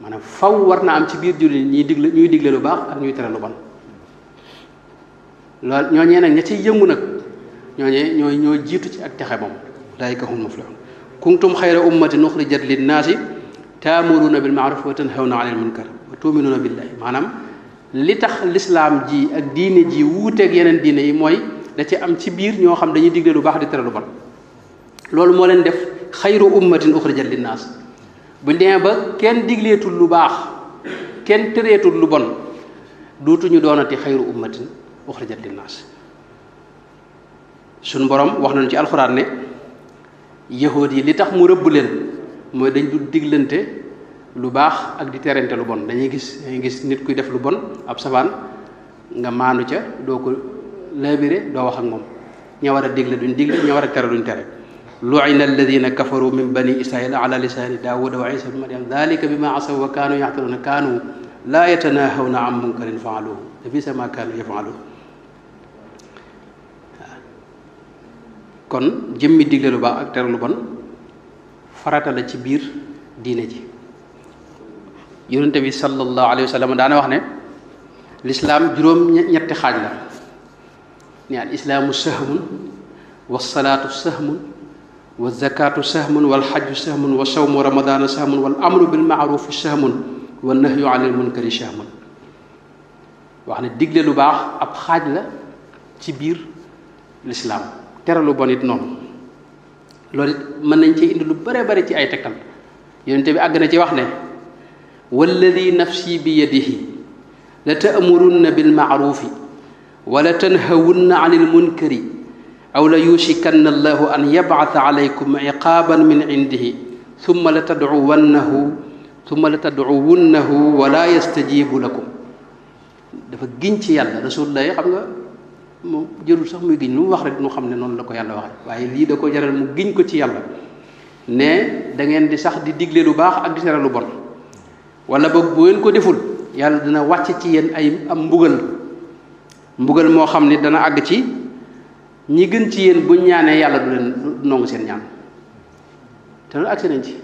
maanaam faw war na am ci biir jullit ñuy digle lu baax ak ñuy tere lu bon loolu ñooñee nag ña ciy yëngu nag ñooñee ñoo jiitu ci ak texe moom ulaika humul muflixuun kuntum xayra ummatin uxrijat linnaasi taamuruuna bil maaruf wa tanhawna anil munkar wa tuminuuna billahi maanaam li tax lislaam ji ak diine ji wuuteeg yeneen diine yi mooy da ci am ci biir ñoo xam dañuy digle lu baax di tere lu bon loolu moo leen def xayru ummatin uxrijat linnaas buñ demee ba kenn digleetul lu baax kenn tereetul lu bon duutuñu doonati xayru ummatin uxrijat linnaas suñ borom wax nañu ci alxuraan ne yahuud yi li tax mu rëbb leen mooy dañ du diglante lu baax ak di terante lu bon dañuy gis nit kuy def lu bon ab safaan nga maanu ca doo ko labiré doo wax ak moom ña war a digle duñ digle ña war a tere duñ tere lu'ina alladina kafaru min bani israila ala lisani daawuda wa isa ibn maryam dalika bima asaw wa kaanu yaxtaluuna kaanu laa yatanahawna an munkarin faaluhu labisa ma kaanu yafaluun kon jëmmi digle lu baax ak tere lu bon farata la ci biir diine ji yonente bi sallallahu alayhi wa sallam daana wax ne lislaam juróom ñetti xaaj la ne al islaamu sahmun wa salaatu sahmun wa zakatu sahmun wal xajju sahmun wa sawmu ramadaana sahmun wal amru bil maarufi sahmun wa nahyu anil munkari sahmun wax ne digle lu baax ab xaaj la ci biir lislaam tere lu bon it noonu loolu it mën nañ ci indi lu bare bare ci ay tekkal yonente bi àgg na ci wax ne walladi nafsi bi yadihi la ta'murunna bil ma'rufi wa la tanhawunna 'anil munkari aw la yushikanna allahu an yab'atha 'alaykum 'iqaban min 'indihi thumma la tad'uwunnahu wa la yastajibu lakum dafa giñ ci yàlla rasulullah xam nga moom jërul sax muy giñ lu mu wax rek ñu xam ne noonu la ko yàlla waxe waaye lii da ko jaral mu giñ ko ci yàlla ne da ngeen di sax di digle lu baax ak di tere lu bon wala boog bu ngeen ko deful yàlla dina wàcc ci yéen am mbugal moo xam ni dana àgg ci ñi gën ci yéen buñ ñaanee yàlla du leen nongu seen ñaan te loolu agsi nañ ci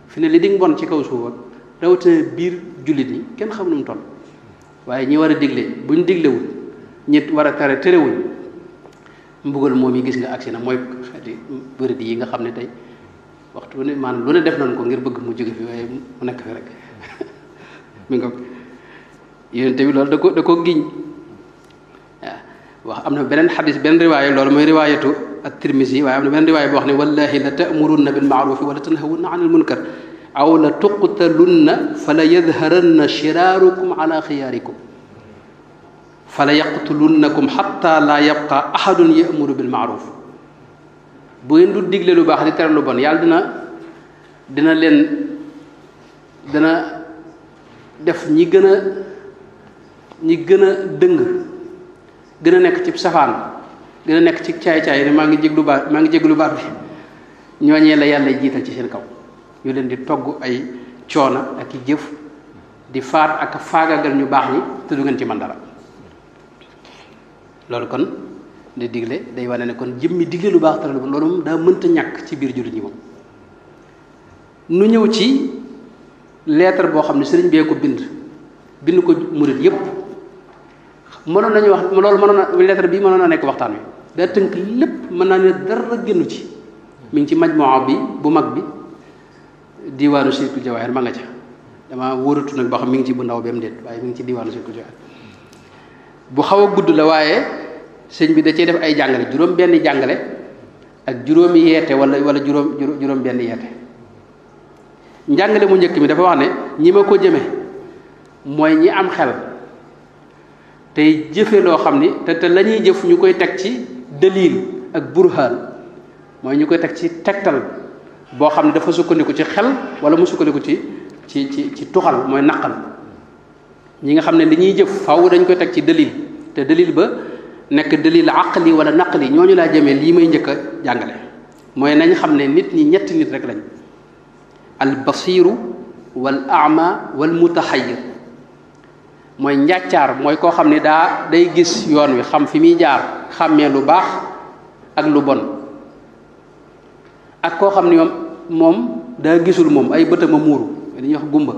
fi ne li di mbon ci kaw suuf ak rawatina biir jullit ñi kenn xam nu mu toll waaye ñi war a digle buñ diglewul ñi war a tere terewul mbugal moom yi gis nga agsi na mooy xeeti bërëd yi nga xam ne tey waxtu ne maanaam lu ne def nañ ko ngir bëgg mu jóge fi waaye mu nekk fi rek mi nga yonente bi loolu da ko giñ waaw wax am na beneen xadis benn riwaaya loolu mooy riwaayatu at-Tirmisi waaye am na beneen riwaaya boo wax ne wallahi la ta'murunna bil ma'rufi wa la tanhawunna 'anil munkar aw la tuqtalunna fala yadharanna shirarukum ala khiyarikum fala yaqtulunnakum hatta la yabqa ahadun ya'muru bil ma'ruf bu ngeen du digle lu baax di tere lu bon yàlla dana def ñi gën a dëng gën a nekk ci safaan gën a nekk ci caay-caay ne maa ngi jéglu baat bi ñooñee la yàlla jiital ci seen kaw ñu leen di togg ay coona ak i jëf di faat ak faagagal ñu baax ñi te du ngeen ci man dara loolu kon di digle day wane ne kon jëmmi digle lu baax tere lu bon loolu moom daa mënta ñàkk ci biir jullit ñi moom nu ñëw ci lettre boo xam ne sëriñ bee ko bind ko murit yépp mënoon nañu wax loolu lettre bii mënoon na nekk waxtaan wi daa tënk lépp mën naa ne dara génnu ci mi ngi ci majmuwa bi bu mag bi diwaanu Sirkul Jawaahir ma nga ca dama wóoratu nag ba xam mi ngi ci bu ndaw bi am déet waaye mi ngi ci diwaanu Sirkul Jawaahir bu xaw a gudd la waaye sëñ bi da cee def ay jàngale juróom benn jàngale ak juróomi yeete wala juróom benn yeete njàngale mu njëkk mi dafa wax ne ñi ma ko jëme mooy ñi am xel tey jëfe loo xam ni te la ñuy jëf ñu koy teg ci dalil ak burhaan mooy ñu koy teg ci tegtal boo xam ne dafa sukkandiku ci xel wala mu sukkandiku ci tuxal mooy naqal ñi nga xam ne li ñuy jëf faaw dañ koy teg ci dalil te dalil ba nekk dalil aqli wala naqli ñooñu laa jëmee lii may njëkk a jàngale mooy nañ xam ne nit ñi ñetti nit rek lañ al basiru wal ama wal mutaxayyir mooy njàccaar mooy koo xam ne day gis yoon wi xam fi muy jaar xàmmee lu baax ak lu bon ak koo xam ne moom daa gisul moom ay bëtama muuru li ñuy wax gumba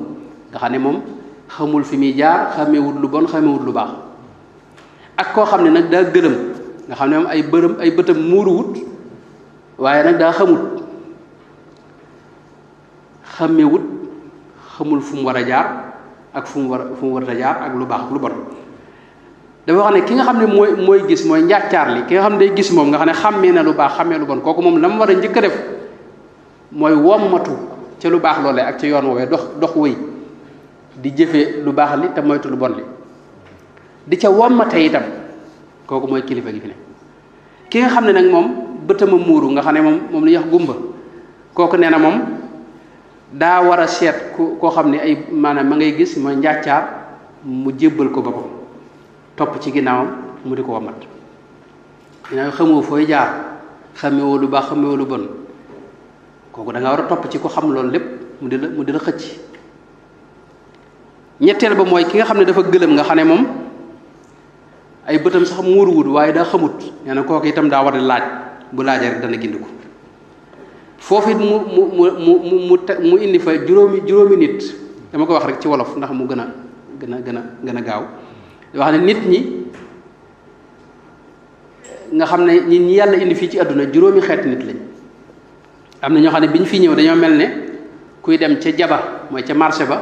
nga xam ne moom xamul fi muy jaar xàmmeewut lu bon xàmmeewut lu baax ak koo xam ne nag daa gëlëm nga xam ne moom ay bëtam muuruwut waaye nag daa xàmmeewut xamul fu mu war a jaar ak fu mu war a jaar ak lu baax ak lu bon dafa wax ne ki nga xam ne mooy gis mooy njàccaar li ki nga xam ne day gis moom nga xam ne xàmmee na lu baax xàmmee lu bon kooku moom la mu war a njëkk a def mooy wommatu ca lu baax loolee ak ca yoon woowee dox wëy di jëfe lu baax li te moytu lu bon li di ca wommate itam kooku mooy kilifa gi fi ne ki nga xam ne nag moom bëtama muuru nga xam ne moom li ñuy wax gumba kooku nee na moom daa war a seet koo xam ne ay maanaam ma ngay gis mooy njàccaar mu jébbal ko boppam topp ci ginnaawam mu di ko wommat ginnaaw xamoo fooy jaar xamewoo lu baax xamewoo lu bon kooku da nga war a topp ci ko xam loolu lépp mu di la xëcc ñetteel ba mooy ki nga xam ne dafa gëlëm nga xam ne moom ay bëtam sax muuruwut waaye daa xamut nee na kooku itam daa war a laaj bu laajee rek dana gindiku foofu it mu indi fa juróomi nit dama ko wax rek ci wolof ndax mu gën a gaaw wax ne nit ñi nga xam ne ñi yàlla indi fii ci àdduna juróomi xeeti nit lañ am na ñoo xam ne bi ñu fi ñëw dañoo mel ne kuy dem ca jaba mooy ca marché ba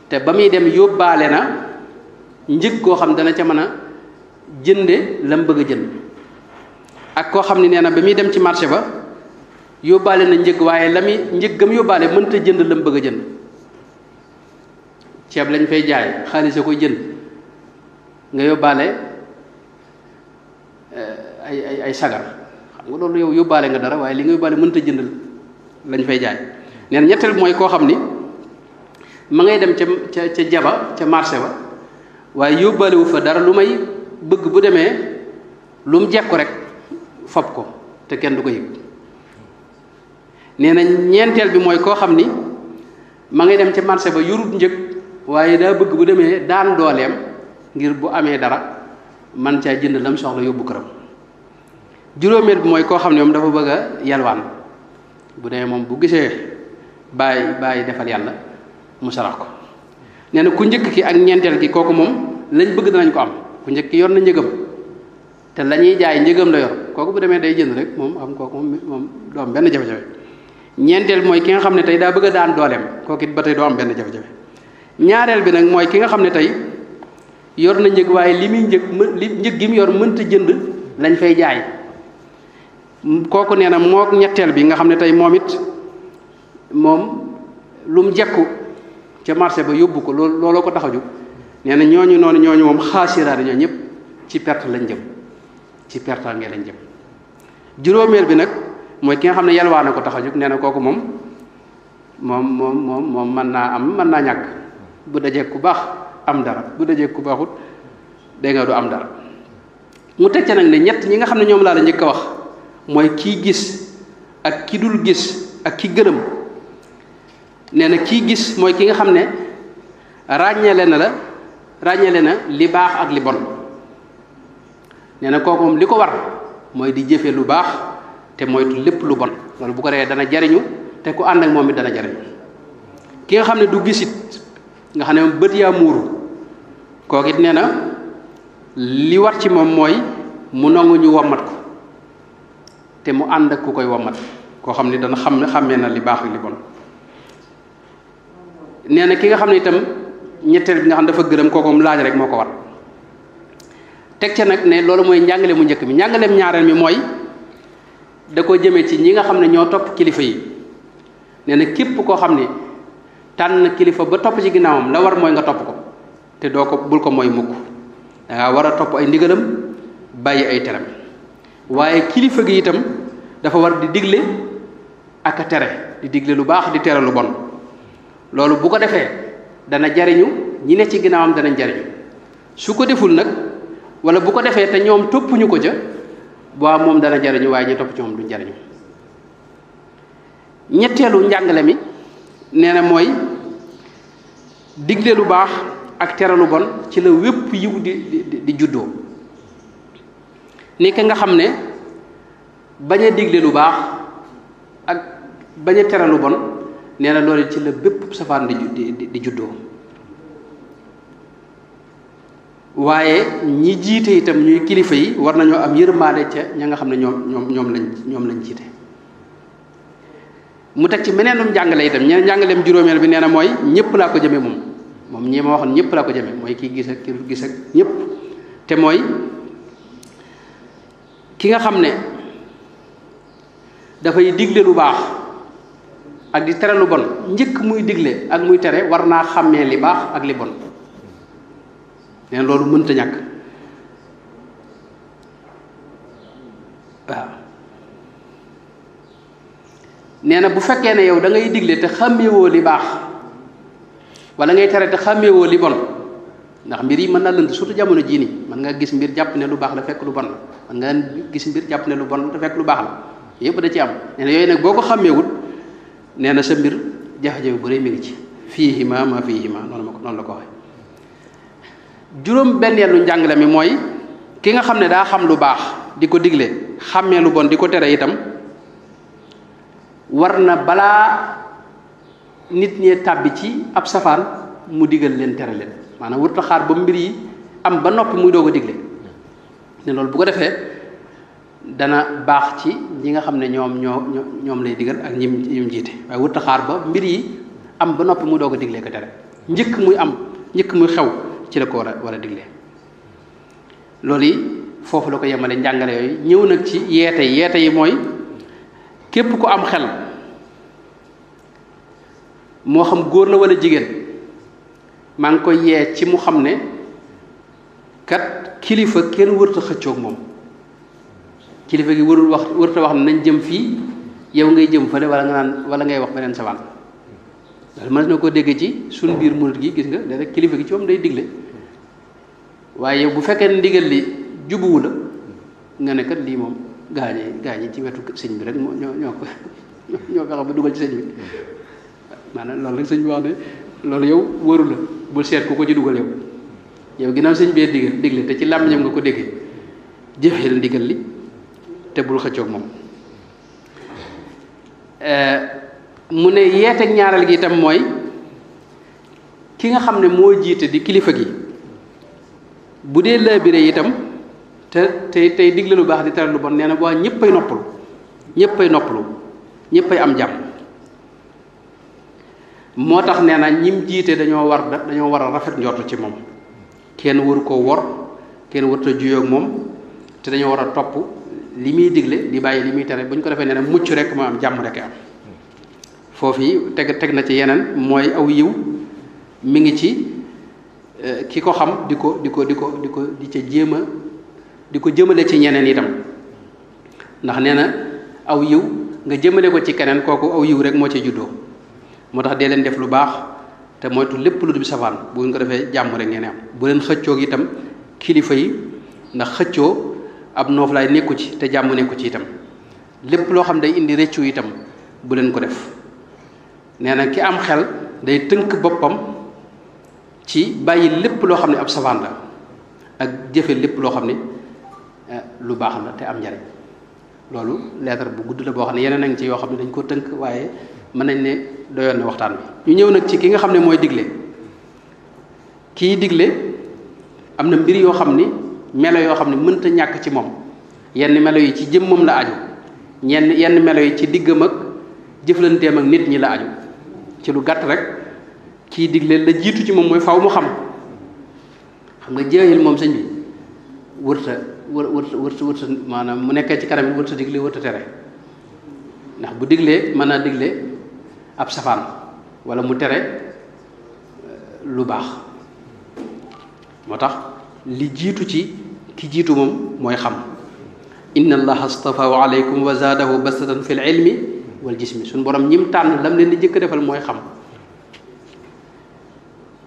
te ba muy dem yóbbaale na njëg koo xam dana ca mën a jënde lam bëgg a jënd ak koo xam ne nee na ba muy dem ci marché ba yóbbaale na njëg waaye njëg gam yóbbaale mënta jënd lam bëgg a jënd ceeb lañ fay jaay xaalis a koy jënd nga yóbbaale ay sagar xam nga loolu yow yóbbaale nga dara waaye li nga yóbbaale mënta jënd lañ fay jaay nee na ñetteel mooy koo xam ni ma ngay dem ca jaba ca marché ba waaye yóbbaale wu fa dara lu may bëgg bu demee lu mu jekku rek fob ko te kenn du ko yëg nee na ñeenteel bi mooy koo xam ni ma ngay dem ca marché ba yorut njëg waaye daa bëgg bu demee daan dooleem ngir bu amee dara man caa jënd lam soxla yóbbu këram juróomeel bi mooy koo xam ne moom dafa bëgg a yalwaan bu demee moom bu gisee bàyyi defal yàlla mu sarax ko nee na ku njëkk ki ak ñeenteel ki kooku moom lañ bëgg danañ ko am ku njëkk ki yor na njëgam te la ñuy jaay njëgam la yor kooku bu demee day jënd rek moom xam kooku moom doo am benn jafe-jafe ñeenteel mooy ki nga xam ne tey daa bëgg a daan dooleem kooku it ba tey doo am benn jafe-jafe ñaareel bi nag mooy ki nga xam ne tey yor na njëg waaye li muy njëg gi mu yor mënta jënd lañ fay jaay kooku nee na moo ñetteel bi nga xam ne tey moom it moom lu mu jekku ca marché ba yóbbu ko looloo ko tax a jóg nee na ñooñu moom xaasiraat ñoo ñëpp ci perte lañ jëm ci pertaange lañ jëm juróomeel bi nag mooy ki nga xam ne yalwaana ko tax a jóg nee na kooku moom mën naa am mën naa ñàkk bu dajee ku baax am dara bu dajee ku baaxut dégg nga du am dara mu teg ca nag ne ñett ñi nga xam ne ñoom laa la njëkk a wax mooy kii gis ak ki dul gis ak ki gëlëm nee na kii gis mooy ki nga xam ne ràññeele na li baax ak li bon nee na kooku moom li ko war mooy di jëfe lu baax te moytu lépp lu bon loolu bu ko defee dana jariñu te ku ànd ak moom it dana jariñu ki nga xam ne du gisit nga xam ne moom bët yaa muuru kooku it nee na li war ci moom mooy mu nangu ñu wommat ko te mu ànd ak ku koy wommat koo xam ne dana xàmmee na li baax ak li bon nee na ki nga xam ne itam ñetteel bi nga xam ne dafa gërëm kooku moom laaj rek moo ko war teg ca nag ne loolu mooy njàngale mu njëkk mi njàngaleem ñaareel mi mooy da ko jëmee ci ñi nga xam ne ñoo topp kilifa yi nee na képp koo xam ne tànn kilifa ba topp ci ginnaawam la war mooy nga topp ko te bul ko mooy mukk da nga war a topp ay ndigalam bàyyi ay teram waaye kilifa gi itam dafa war di digle ak a tere di digle lu baax di tere lu bon loolu bu ko defee dana jariñu ñi ne ci ginnaawam dana jariñu su ko deful nag wala bu ko defee te ñoom toppuñu ko ca waa moom dana jariñu waaye ñu topp ci moom duñ jariñu ñetteelu njàngale mi nee na mooy digle lu baax ak tere lu bon ci la wépp yiw di juddoo ni ka nga xam ne bañ a digle lu baax ak bañ a tere lu bon nee na loolu ci la bépp safaan di juddoo waaye ñi jiite itam ñuy kilifa yi war nañoo am yërmaande ca ña nga xam ne ñoom lañ jiite mu teg ci meneenum njàngale itam ñeneen njàngaleem juróomeel bi nee na mooy ñëpp laa ko jëme moom ñi ma waxoon ñëpp laa ko jëme mooy kii gis ak ki gis ak ñëpp te mooy ki nga xam ne dafay digle lu baax ak di tere lu bon njëkk muy digle ak muy tere war naa xàmmee li baax ak li bon nee na loolu mënta ñàkk waaw nee na bu fekkee ne yow da ngay digle te xàmmeewoo li baax wala ngay tere te xàmmeewoo li bon ndax mbir yi mën na lënd surtout jamono jii nii mën nga gis mbir jàpp ne lu baax la fekk lu bon la mën nga gis mbir jàpp ne lu bon la fekk lu baax la yépp da ci am nee na yooyu nag boo ko xàmmeewut nee na sa mbir jafe-jafe bu rëy mi ngi ci fiihima ma fiihima noonu la ko waxee juróom benneelu njàngale mi mooy ki nga xam ne daa xam lu baax di ko digle xàmmee lu bon di ko tere itam war na balaa nit ñee tàbbi ci ab safaan mu digal leen tere leen maanaam wurta xaar ba mbir yi am ba noppi muy doog a digle ne loolu bu ko defee dana baax ci ñi nga xam ne ñoom lay digal ak ñim jiite waaye wurta xaar ba mbir yi am ba noppi muy doog a diglee ko tere njëkk muy xew ci la ko war a digle loolu yi foofu la ko yemale njàngale yooyu ñëw nag ci yeete yi mooy képp ku am xel moo xam góor la wala jigéen maa ngi koy yee ci mu xam ne kat kilifa kenn wërta xëccoog moom kilifa gi wërta wax ne nañ jëm fii yow ngay jëm fële wala ngay wax beneen sawaan loolu mën na ko dégg ci suñ biir murit gi gis nga léeg-léeg kilifa gi ci moom day digle waaye yow bu fekkee ne ndigal li jubuwu la nga ne kat lii moom gaañi ci wetu sëñ bi rek ñoo fexe ba dugal ci sëñ bi maanaam loolu rek sëñ bi wax ne loolu yow wëru la bul seet ku ko ci dugal yow ginnaaw sëñ bee digle te ci làmmiñam nga ko déggee jëfeel ndigal li te bul xëccoog moom mu ne yeeteeg ñaareel gi itam mooy ki nga xam ne moo jiite di kilifa gi bu dee laabire itam tey digle lu baax di tere lu bon nee na boo ñëppay noppalu ñëppay am jàmm moo tax nee na ñim jiite dañoo war a rafet njort ci moom kenn waru ko wor kenn warut a juyoo ak moom te dañoo war a topp li muy digle di bàyyi li muy tere bu ñu ko defee nee na mucc rek moo am jàmm rek am foofu yi teg na ci yeneen mooy aw yiw mi ngi ci ki ko xam di ca jéema di ko jëmale ci ñeneen itam ndax nee na aw yiw nga jëmale ko ci keneen kooku aw yiw rek moo ci juddoo moo tax dee leen def lu baax te moytu lépp lu dul safaan bu ngeen ko defee jàmm rek ngeen am bu leen xëccoo itam kilifa yi ndax xëccoo ab nooflaay nekku ci te jàmm nekku ci itam lépp loo xam day indi rëccu itam bu leen ko def nee na ki am xel day tënk boppam ci bàyyi lépp loo xam ne ab safaan la ak jëfe lépp loo xam ne lu baax la te am njariñ loolu lettre bu gudd la boo xam ne yeneen a ngi ci yoo xam ne dañ ko tënk waaye mën nañ ne doyoon na waxtaan bi ñu ñëw nag ci ki nga xam ne mooy digle kii digle am na mbir yoo xam ni melo yoo xam ne mënta ñàkk ci moom yenn melo yi ci jëmmam la aju yenn melo yi ci diggam ak jëflanteem ak nit ñi la aju ci lu gàtt rek kii digle la jiitu ci moom mooy faw mu xam nga jaahil moom sëñ bi wërta maanaam mu nekkee ci kanam wërta digle wërta tere ndax bu diglee mën naa digle ab safaan wala mu tere lu baax moo tax li jiitu ci ki jiitu moom mooy xam inna allaha astafahu alaykum wa zaadahu bastatan fil ilmi wal jismi suñ borom ñim tànn lam leen di jëkk defal mooy xam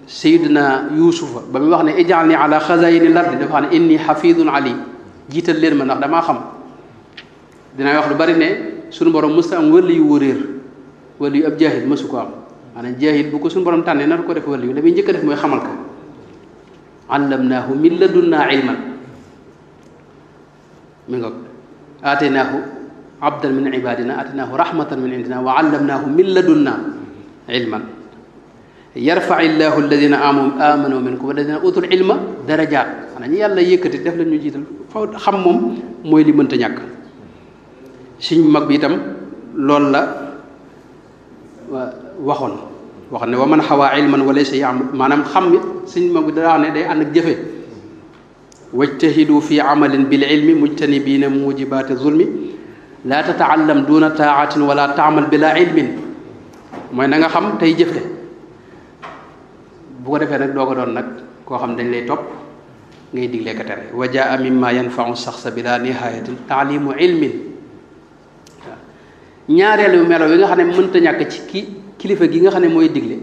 sayidina yuusufa ba muy wax ne ij'alni ala xazayini lardi dafa xam ne inni xafidun alim jiital leen ma ndax damaa xam dinaa wax lu bari ne suñu borom mësta am wëli yu wóoréer wëli yu ab jaahil mësu ko am maanaam jaahil bu ko suñu borom tànnee nar ko def wëli yu la muy njëkk a def mooy xamal ko allamnaahu min ladunnaa ilman mi nga aataynaahu abdan min ibadina aataynaahu rahmatan min indina wa allamnaahu min ladunnaa ilman yarfa illahu alladina amanu minkum walladina utul ilma darajaat xanaa ñi yàlla yëkkati def leen ñu jiital faw xam moom mooy li mënta ñàkk suñ mag bi itam loolu la waxoon ne wa man xawaa ilman wa laysa ya'mal maanaam xam it suñ mag bi daa wax ne day ànd ak jëfe wajtahidu fi amalin bil ilmi mujtanibina mujibati zulmi la tataallam duna taatin wala taamal bila ilmin mooy na nga xam tey jëfe bu ko defee nag doo ko doon nag koo xam dañ lay topp ngay diglee ka tere wa jaa mimma yanfau saxsa bila nihayatin taalimu ilmin waaw ñaareelu melo yi nga xam ne mënta ñàkk ci kilifa gi nga xam ne mooy digle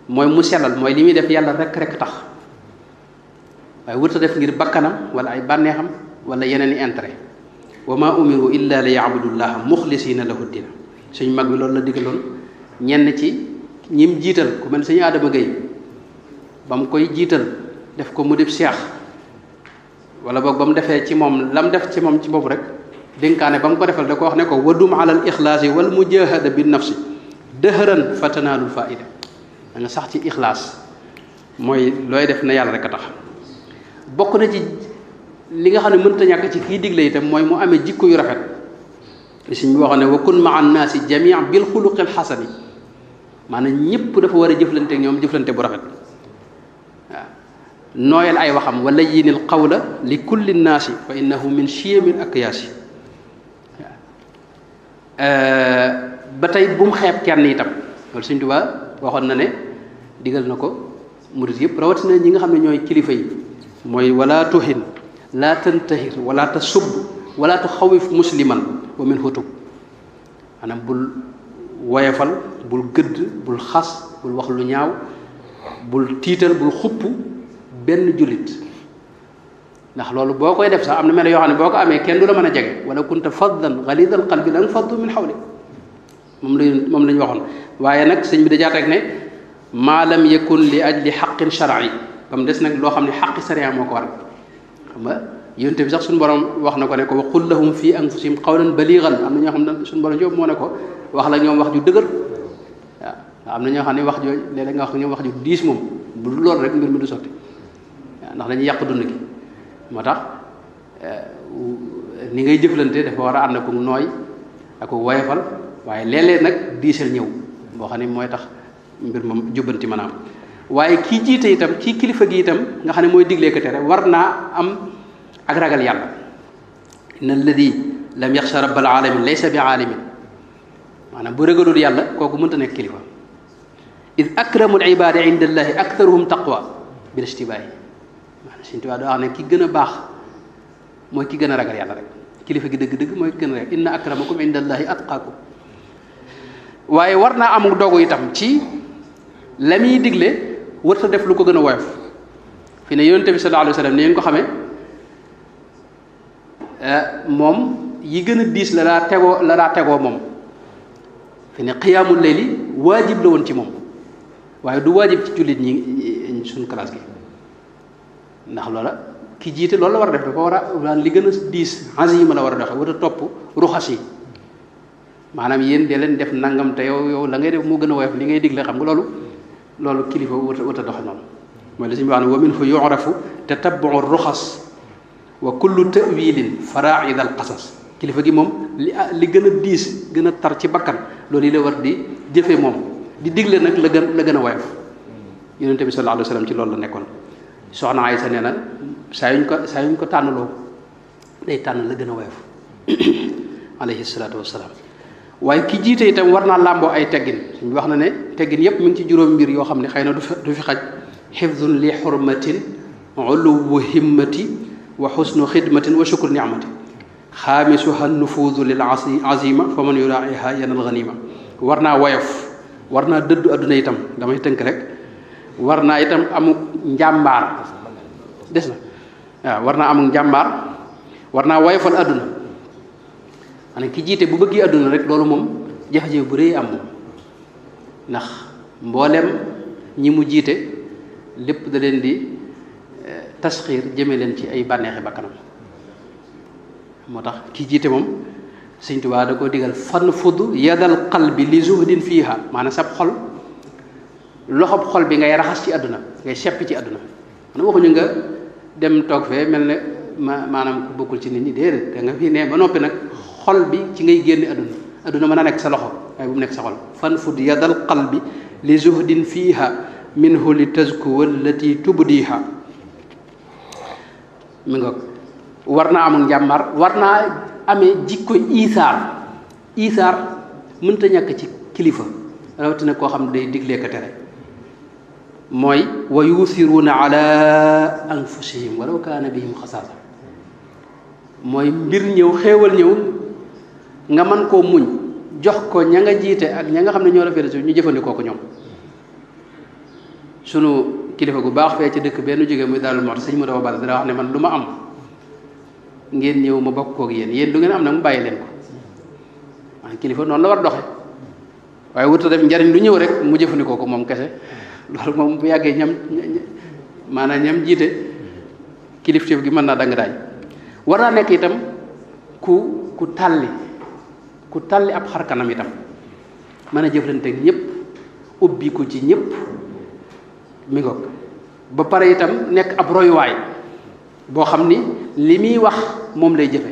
mooy mu sellal mooy li muy def yàlla rek tax waaye wërta def ngir bakkanam wala ay bànneexam wala yeneen i intérêt wa ma umiru illa li yaabudullaha muxlisina lahu dina suñ mag bi loolu la digaloon ñenn ci ñim jiital ku mel suñu Adama Gueye ba mu koy jiital def ko mu def seex wala boog ba mu defee ci moom lam def ci moom ci boobu rek dénkaane ba mu ko defal da ko wax ne ko wadum alal ixlaasi wal mujahada bi nafsi dëhëran fatanaalul faida da nga sax ci ixlaas mooy looy def na yàlla rek a tax bokk na ci li nga xam ne mënta ñàkk ci kii digle itam mooy mu amee jikko yu rafet li suñ bi waxoon ne wa kun maa annaasi jamia bil xuluqil xasani maanaam ñëpp dafa war a jëflante ak ñoom jëflante bu rafet waaw nooyal ay waxam wala yinil qawla li kulli nnaasi fa innahu min chiyamil akyaasi ba tey bu mu xeeb kenn itam loolu Sëñ Tuubaa waxoon na ne digal na ko murit yëpp rawatina ñi nga xam ne ñooy kilifa yi mooy wala tuhin laa tantahir wala tasub wala tuxawif musliman wa min hutub maanaam bul woyefal bul gëdd bul xas bul wax lu ñaaw bul tiital bul xupp benn jullit ndax loolu boo koy def sax am na mel yoo xam ne boo ko amee kenn du la mën a jege wala kunta faddan galidal qalbi lan faddu min xawli moom la ñu waxoon waaye nag sëñ bi dajaa teg ne maa lam yakun li ajli xaqin shar'i ba mu des nag loo xam ne xaqi sariya moo ko waral xam nga yonte bi sax suñu borom wax na ko ne ko wa qul lahum fi anfusihim qawlan baligan am na ñoo xam ne suñu borom moo ne ko wax la ñoom wax ju dëgër waaw am na ñoo xam ne wax jooju léeg-léeg nga wax ñoom wax ju diis moom bu dul loolu rek mbir mi du sotti waaw ndax dañuy yàq dund gi moo tax ni ngay jëflante dafa war a ànd ak nooy ak woyefal waaye léeg-léeg nag diisal ñëw boo xam ne mooy tax mbir moom jubbanti mën a am waaye kii jiite itam kii kilifa gi itam nga xam ne mooy diglee ko tere war naa am ak ragal yàlla inna alladi lam yaxsha rabbal alamin laysa bi aalimin maanaam bu ragalul yàlla kooku mënta nekk kilifa id akramul ibadi inda allahi aktharuhum taqwa bil istibaahi maanaam Sëñ Tuubaa daa wax ne ki gën a baax mooy ki gën a ragal yàlla rek kilifa gi dëgg-dëgg mooy ki gën a ragal inna akramakum inda allahi atqaakum waaye war naa am dogu itam ci la muy digle warta def lu ko gën a woyof fi ne yonent bi sallallahu alayhi wa sallam ni ngeen ko xamee moom yi gën a diis la daa tegoo moom fi ne xiyaamul layli waajib la woon ci moom waaye du waajib ci jullit ñi suñ classe gi ndax loola ki jiite loolu la war a def dafa war a li gën a diis azima la war a doxe war a topp ruxas yi maanaam yéen de leen def nangam te yow la ngay def moo gën a woyof li ngay digle xam nga loolu kilifa wut a doxe noonu mooy li suñu wax ne wa minhu yu'rafu tatabbu'u ruxas wa kullu ta'wilin fara'id al qasas kilifa gi moom li gën a diis gën a tar ci bakkan loolu yi la war di jëfee moom di digle nag la gën a woyof yonente bi sallallahu alayhi wa sallam ci loolu la nekkoon soxna Aysa nee na saa yuñ ko tànnaloo day tànn la gën a woyof alayhi salaatu wassalaam waaye ki jiite itam war naa làmboo ay teggin suñu wax na ne teggin yépp mi ngi ci juróom mbir yoo xam ne xëy na du fi xaj xifdun li xurmatin uluwu himmati wa xusnu xidmatin wa shukru nicmati xaamisuha nufuudu lil azima fa man yuraiha yanal ganima war naa woyof war naa dëddu adduna itam damay tënk rek war naa itam amuk njàmbaar des na waaw war naa amuk njàmbaar war naa woyofal adduna maanaam ki jiite bu bëggee adduna rek loolu moom jafe-jafe bu rëy am moom ndax mboolem ñi mu jiite lépp da leen di tasxiir jëme leen ci ay bànneexi bakkanam moo tax ki jiite moom Sëñ Tuubaa da koo digal fan fudd yadal qalbi li zuhdin fiiha maanaam sab xol loxob xol bi ngay raxas ci àdduna ngay seppi ci àdduna maanaam waxuñu nga dem toog fee mel ne maanaam ku bokkul ci nit ñi déedéet da nga fi ne ba noppi nag xol bi ci ngay génne àdduna mën a nekk sa loxo waaye bu mu nekk sa xol fan fudd yadal qalbi li zuhdin fiiha minhu li tazku wallati tubdiha mi nga war naa amul njàmbaar war naa amee jikko isaar mënta ñàkk ci kilifa rawatina koo xam ne day diglee ka tere mooy wa yusiruuna ala anfusihim walaw kaana bihim xasaasa mooy mbir ñëw xéewal ñëw nga mën koo muñ jox ko ña nga jiite ak ña nga xam ne ñoo la féete ñu jëfandikoo ko ñoom sunu kilifa gu baax fee ci dëkk benn jógee muy Daarul Muxti sëñ mu dafa bal dana wax ne man lu ma am ngeen ñëw ma bokk koog yéen du ngeen am nag mu bàyyi leen ko maanaam kilifa noonu la war doxe waaye wuta def njariñ lu ñëw rek mu jëfandikoo ko moom kese loolu moom bu yàggee ñam jiite kilifteef gi mën naa dang daay war naa nekk itam ku talli ab xar kanam itam mën a jëflanteeg ñëpp ubbi ko ci ñëpp mi ngoog ba pare itam nekk ab royuwaay boo xam ni li muy wax moom lay jëfe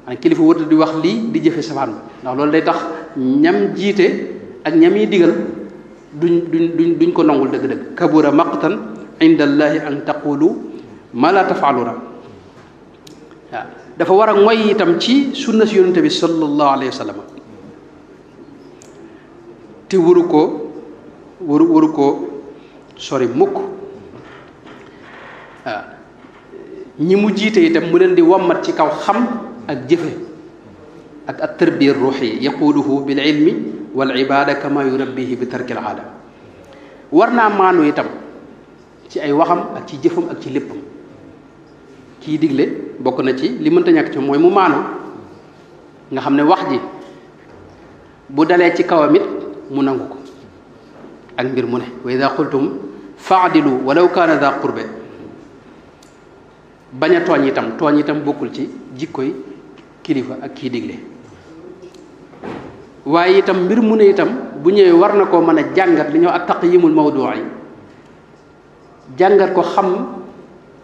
maanaam kilifa wërta di wax lii di jëfe safaan bi ndax loolu day tax ñam jiite ak ñam yi digal duñ ko nangul dëgg-dëgg kabura maqtan inda allahi an taqulu ma la tafaluna waaw dafa war a ngoy itam ci sunna si yonente bi sallallahu alayhi wa sallam te waru ko sori mukk waaw ñi mu jiite itam mu leen di wommat ci kaw xam ak jëfe ak at tarbiya ruuxi yaquluhu bil ilmi wal ibada kama yurabbihi bi tarkil aada war naa maanu itam ci ay waxam ak ci jëfam ak ci léppam kii digle bokk na ci li mënta ñàkk ci mooy mu maanu nga xam ne wax ji bu dalee ci kawam it mu nangu ko ak mbir mu ne wa ida qultum faadilu walaw kaana daa qurbe bañ a tooñ itam bokkul ci jikkoy kilifa ak kii digle waaye itam mbir mu ne itam bu ñëwee war na koo mën a jàngat li ñëw ak taqyimul mawdu'i jàngat ko xam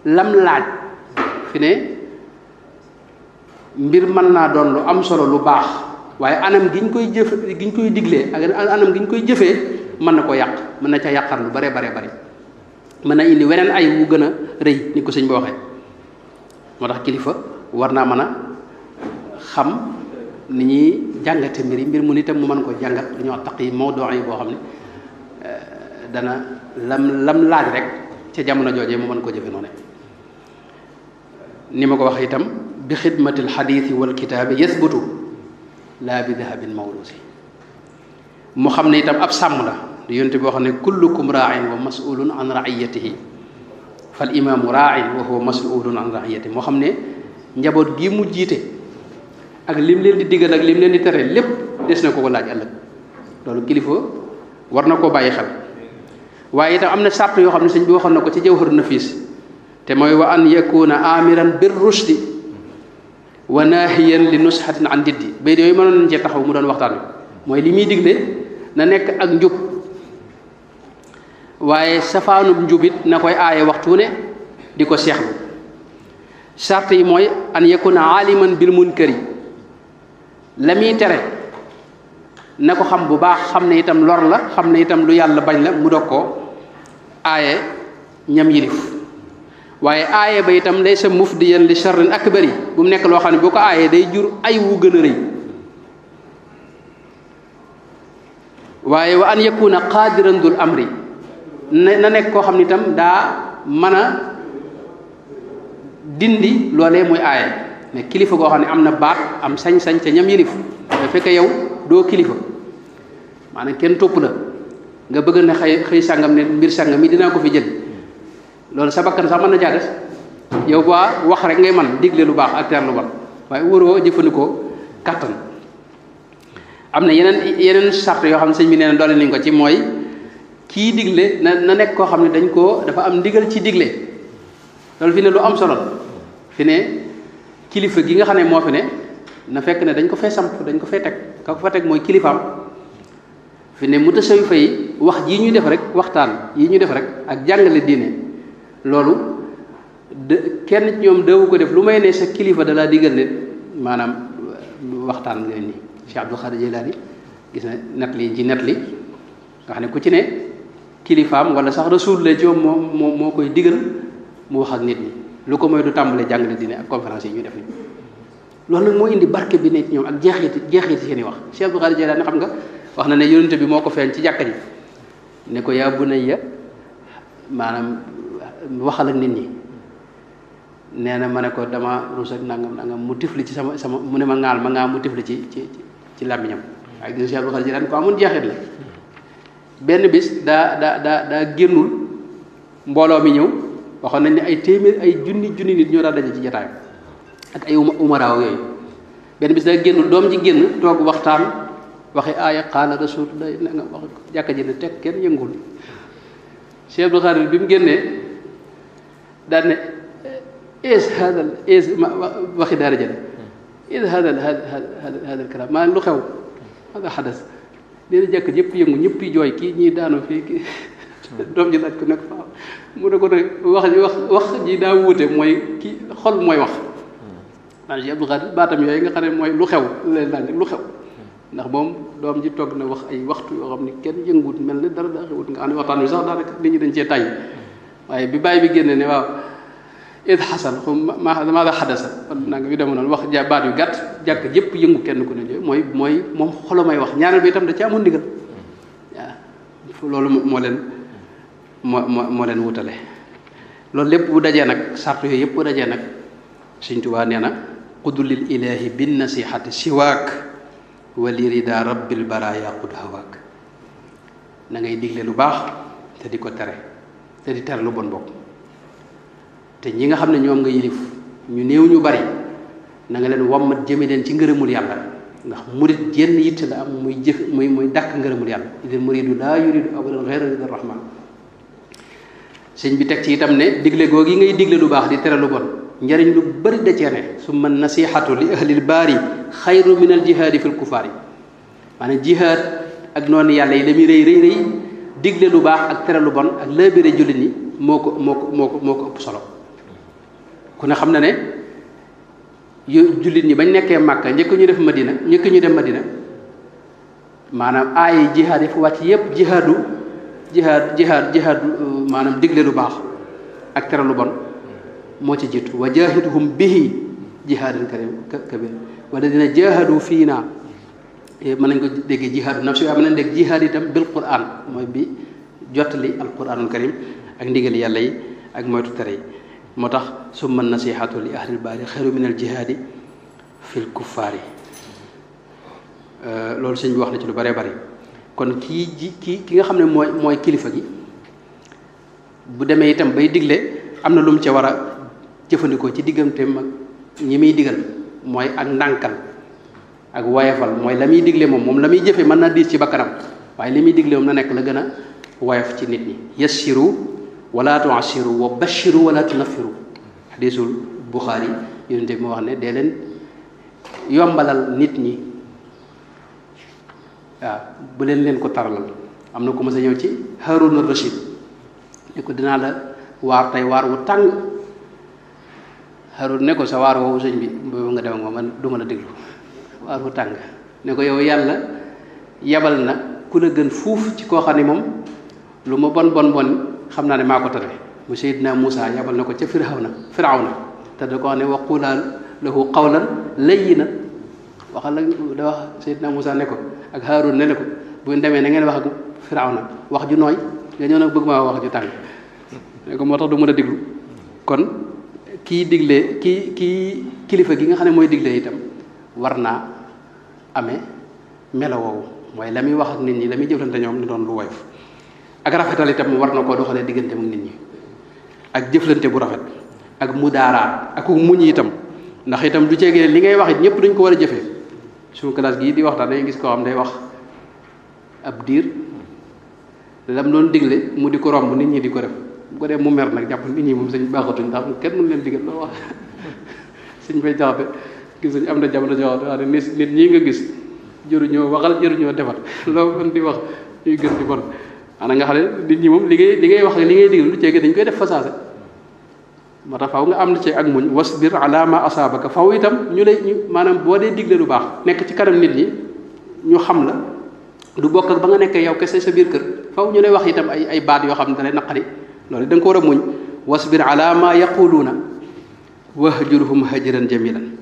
lam laaj fi ne mbir mën naa doon lu am solo lu baax waaye anam gi ñu koy diglee ak anam gi ñu koy jëfee mën na ko yàq mën na ca yàqar lu bare mën na indi weneen ay wu gën a rëy ni ko sëñ bi waxee moo tax kilifa war naa mën a xam ni ñuy jàngate mbir mu nitam mu mën ko jàngat dañoo taq yi mawduu yi boo xam ne dana lam laaj rek ca jamono joojee mu mën ko jëfe noonu ni ma ko waxee itam bi xidmatil xadiisi wal kitaabi yasbutu laa bi dahabin mawrusi mu xam ne itam ab sàmm la di yonte boo xam ne kullukum raain wa masulun an raiyatihi fal imaamu raain wa huwa masulun an raiyatihi moo xam ne njaboot gi mu jiite ak lim leen di digal ak lim leen di tere lépp des na ko laaj ëllëg loolu kilifa war na koo bàyyi xel waaye itam am na sàrt yoo xam ne sëñ bi waxoon na ko ci jawharu nafiis te mooy wa an yakuna amiran bir rushdi wa naahiyan li nushatin an diddi bay yooyu mënoon nañ cee taxaw mu doon waxtaan wi mooy li muy digle na nekk ak njub waaye safaanub njubit na koy aaye waxtu ne di ko seexlu sart yi mooy an yakuna aliman bil munkari la muy tere na ko xam bu baax xam ne itam lor la xam ne itam lu yàlla bañ la mu dog ko aaye ñam yilif waaye aaye ba itam laysa mufdiyan li sharrin akbari bu mu nekk loo xam ne boo ko aayee day jur ay wu gën a rëy waaye wa an yakuna qaadiran dul amri na nekk koo xam ne itam daa mën a dindi loolee mooy aaye mais kilifa goo xam ne am na baat am sañ-sañ ca ñam yilif da fekk yow doo kilifa maanaam kenn topp la nga bëgg ne xëy sàngam ne mbir sàngam mi dinaa ko fi jël loolu sa bakkan sax mën na caa des yow ba wax rek ngay man digle lu baax ak tere lu bon waaye waroo jëfandikoo kattan am na yeneen sart yoo xam ne sëñ bi nee na doole nañ ko ci mooy kii digle na nekk koo xam ne dafa am ndigal ci digle loolu fi ne lu am solo fi ne kilifa gi nga xam ne moo fi ne na fekk ne dañ ko fee samp dañ ko fee teg ka ko fa teg mooy kilifaam fi ne mu tasawi fay wax jii ñuy def rek waxtaan yi ñuy def rek ak jàngale diine loolu kenn ci ñoom daawu ko def lu may ne sa kilifa da laa digal ne maanaam waxtaan nga ni Cheikh Abdul Xaadir Jilaani gis na net li ci net li nga xam ne ku ci ne kilifaam wala sax rasul la ci moo koy digal mu wax ak nit ñi lu ko mooy du tàmbalee jàngale diine ak conférence yi ñuy def ni loolu nag moo indi barke bi ne ci ñoom ak jeexiti seen i wax Cheikh Abdul Xaadir Jilaani xam nga wax na ne yonente bi moo ko feeñ ci jàkka ji ne ko yaa bunayya maanaam waxal ak nit ñi nee na ma ne ko dama ruus ak nangam mu tifli ci sama mu ne ma ŋaal mu tifli ci làmmiñam waaye gis Cheikh Abdul Xaadir Jilaani ko amoon jeexit la benn bis daa génnul mbooloo mi ñëw waxoon nañ ne ay téeméer ay junni nit ñoo daa daje ci jataay ak ay umaraaw yooyu benn bis daa génnul doom ji génn toog waxtaan waxi aaya qaala rasulullah nga wax jàkka ji ne teg kenn yëngul Cheikh Abdul Xaadir bi mu génnee daan ne waxi daara jële hada kalam maa lu xew hada xadas léena jàkk ñëpp yëngu ñëpp yi jooy kii ñii daanu fii kii doom ji laaj ko nekk fa mu ne ko ne wax ji daa wuute mooy kii xol mooy wax maanaam Cheikh Abdul Xaadir baatam yooyu nga xam ne mooy lu xew leen laaj lu xew ndax moom doom ji toog na wax ay waxtu yoo xam ne kenn yënguwut mel ne dara daa xewut nga xam ne waxtaan bi sax daanaka nit ñi dañ cee tay waaye bi bàyyi bi génne ne waaw id xasan maa la xadasa naa nga yu dema noonu wax baat yu gàtt jàkk yëpp yëngu kenn ku ne jooy mooy moom xolo may wax ñaareel bi itam da ci amoon ndigal waaw loolu moo leen wutale loolu lépp bu dajee nag sart yooyu yëpp bu dajee nag Sëñ Tuubaa nee na qudulil ilahi bin nasihati siwaak wali rida rabbil baraya qud hawaak na ngay digle lu baax te di ko tere te di tere lu bon bokk te ñi nga xam ne ñoom nga yilif ñu néew ñu bari na nga leen wammat jëme leen ci ngërëmul yàlla ndax murid jenn yitte la am muy jëf muy dàkk ngërëmul yàlla idil muridu laa yuridu abadan ghayra ridar rahman sëñ bi teg ci itam ne digle googu yi ngay digle lu baax di tere lu bon njariñ lu bari da cee ne summa nasihatu li ahlil baari xayru min al jihaadi fil kufaari maanaam jihaad ak noonu yàlla yi la muy rëy digle lu baax ak tere lu bon ak laabire jullit ñi moo ko ëpp solo ku ne xam na ne jullit ñi bañ nekkee Màkka njëkk ñu dem Madina maanaam ay jihaad yi fu wàcc yépp jihaad maanaam digle lu baax ak tere lu bon moo ci jiitu wa jahidhum bihi jihaadan kabir wala dina jahadu fii naa mën nañ ko déggee jihaadu nafsi waaye mën nañ dégg jihaad itam bil quran mooy bi jottali al quranul karim ak ndigal yàlla yi ak moytu tere yi moo tax summa nasihatu li ahlil baari xayru min al jihaadi fil kuffaari loolu sëñ bi wax na ci lu bëree bëri kon ki nga xam ne mooy kilifa gi bu demee itam bay digle am na lu mu ca war a jëfandikoo ci digganteem ak ñi muy digal mooy ak ndànkal ak woyefal mooy la muy digle moom la muy jëfe mën naa diis ci bakkanam waaye li muy digle moom na nekk la gën a woyof ci nit ñi yassiru wala tuassiru wa bashiru wala tunaffiru hadisul Buxaari yonente bi moo wax ne dee leen yombalal nit ñi waaw bu leen ko taralal am na ku ma sa ñëw ci Haarun ar-Rashid ne ko dinaa la waar tey waar wu tàng Haarun ne ko sa waar woowu sëñ bi boobu nga dem ak moom man du ma la déglu waar wu tàng ne ko yow yàlla yebal na ku la gën fuuf ci koo xam ne moom lu ma bon xam naa ne maa ko tane mu Seydina Muusa yebal na ko ca Firawna te da ko wax ne wa qulaa lahu qawlan layyinan waxal da wax Seydina Muusa ne ko ak Haarun ne ko bu demee na ngeen wax ak Firawna wax ju nooy nga ñëw nag bëgg maa wax ju tàng ne ko moo tax du mën a déglu kon kii digle kii kilifa gi nga xam ne mooy digle itam war naa amee melo woowu mooy la muy wax ak nit ñi la muy jëflante ñoom ni doon lu woyof ak rafetal itam war na koo doxalee diggante ak nit ñi ak jëflante bu rafet ak mudaaraat ak muñ itam ndax itam du ceegee li ngay wax it ñëpp dañ ko war a jëfee suñu classe gii di waxtaan day gis koo xam day wax ab diir lam doon digle mu di ko romb nit ñi di ko def bu ko dee mu mer nag jàpp nit ñi moom sëñ baaxatuñ ndax kenn mënu leen digal loolu wax sëñ fay jaxate gis nañ am na jamono jaxate wax ne nit ñii nga gis jëruñoo waxal jëruñoo defal loo mën di wax ñuy gën di bon ana nga xam ne nit ñi moom li ngay wax li ngay digal lu ceegee dañ koy def fasaase moo tax faw nga am na ci ak muñ wasbir ala ma asaabaka faw itam ñu maanaam boo dee digle lu baax nekk ci kanam nit ñi ñu xam la du bokk ak ba nga nekkee yow kese sa biir kër faw ñu lay wax itam ay baat yoo xam ne da lay naqari loolu da nga ko war a muñ wasbir ala ma yaquluuna wahjurhum hajran jamilan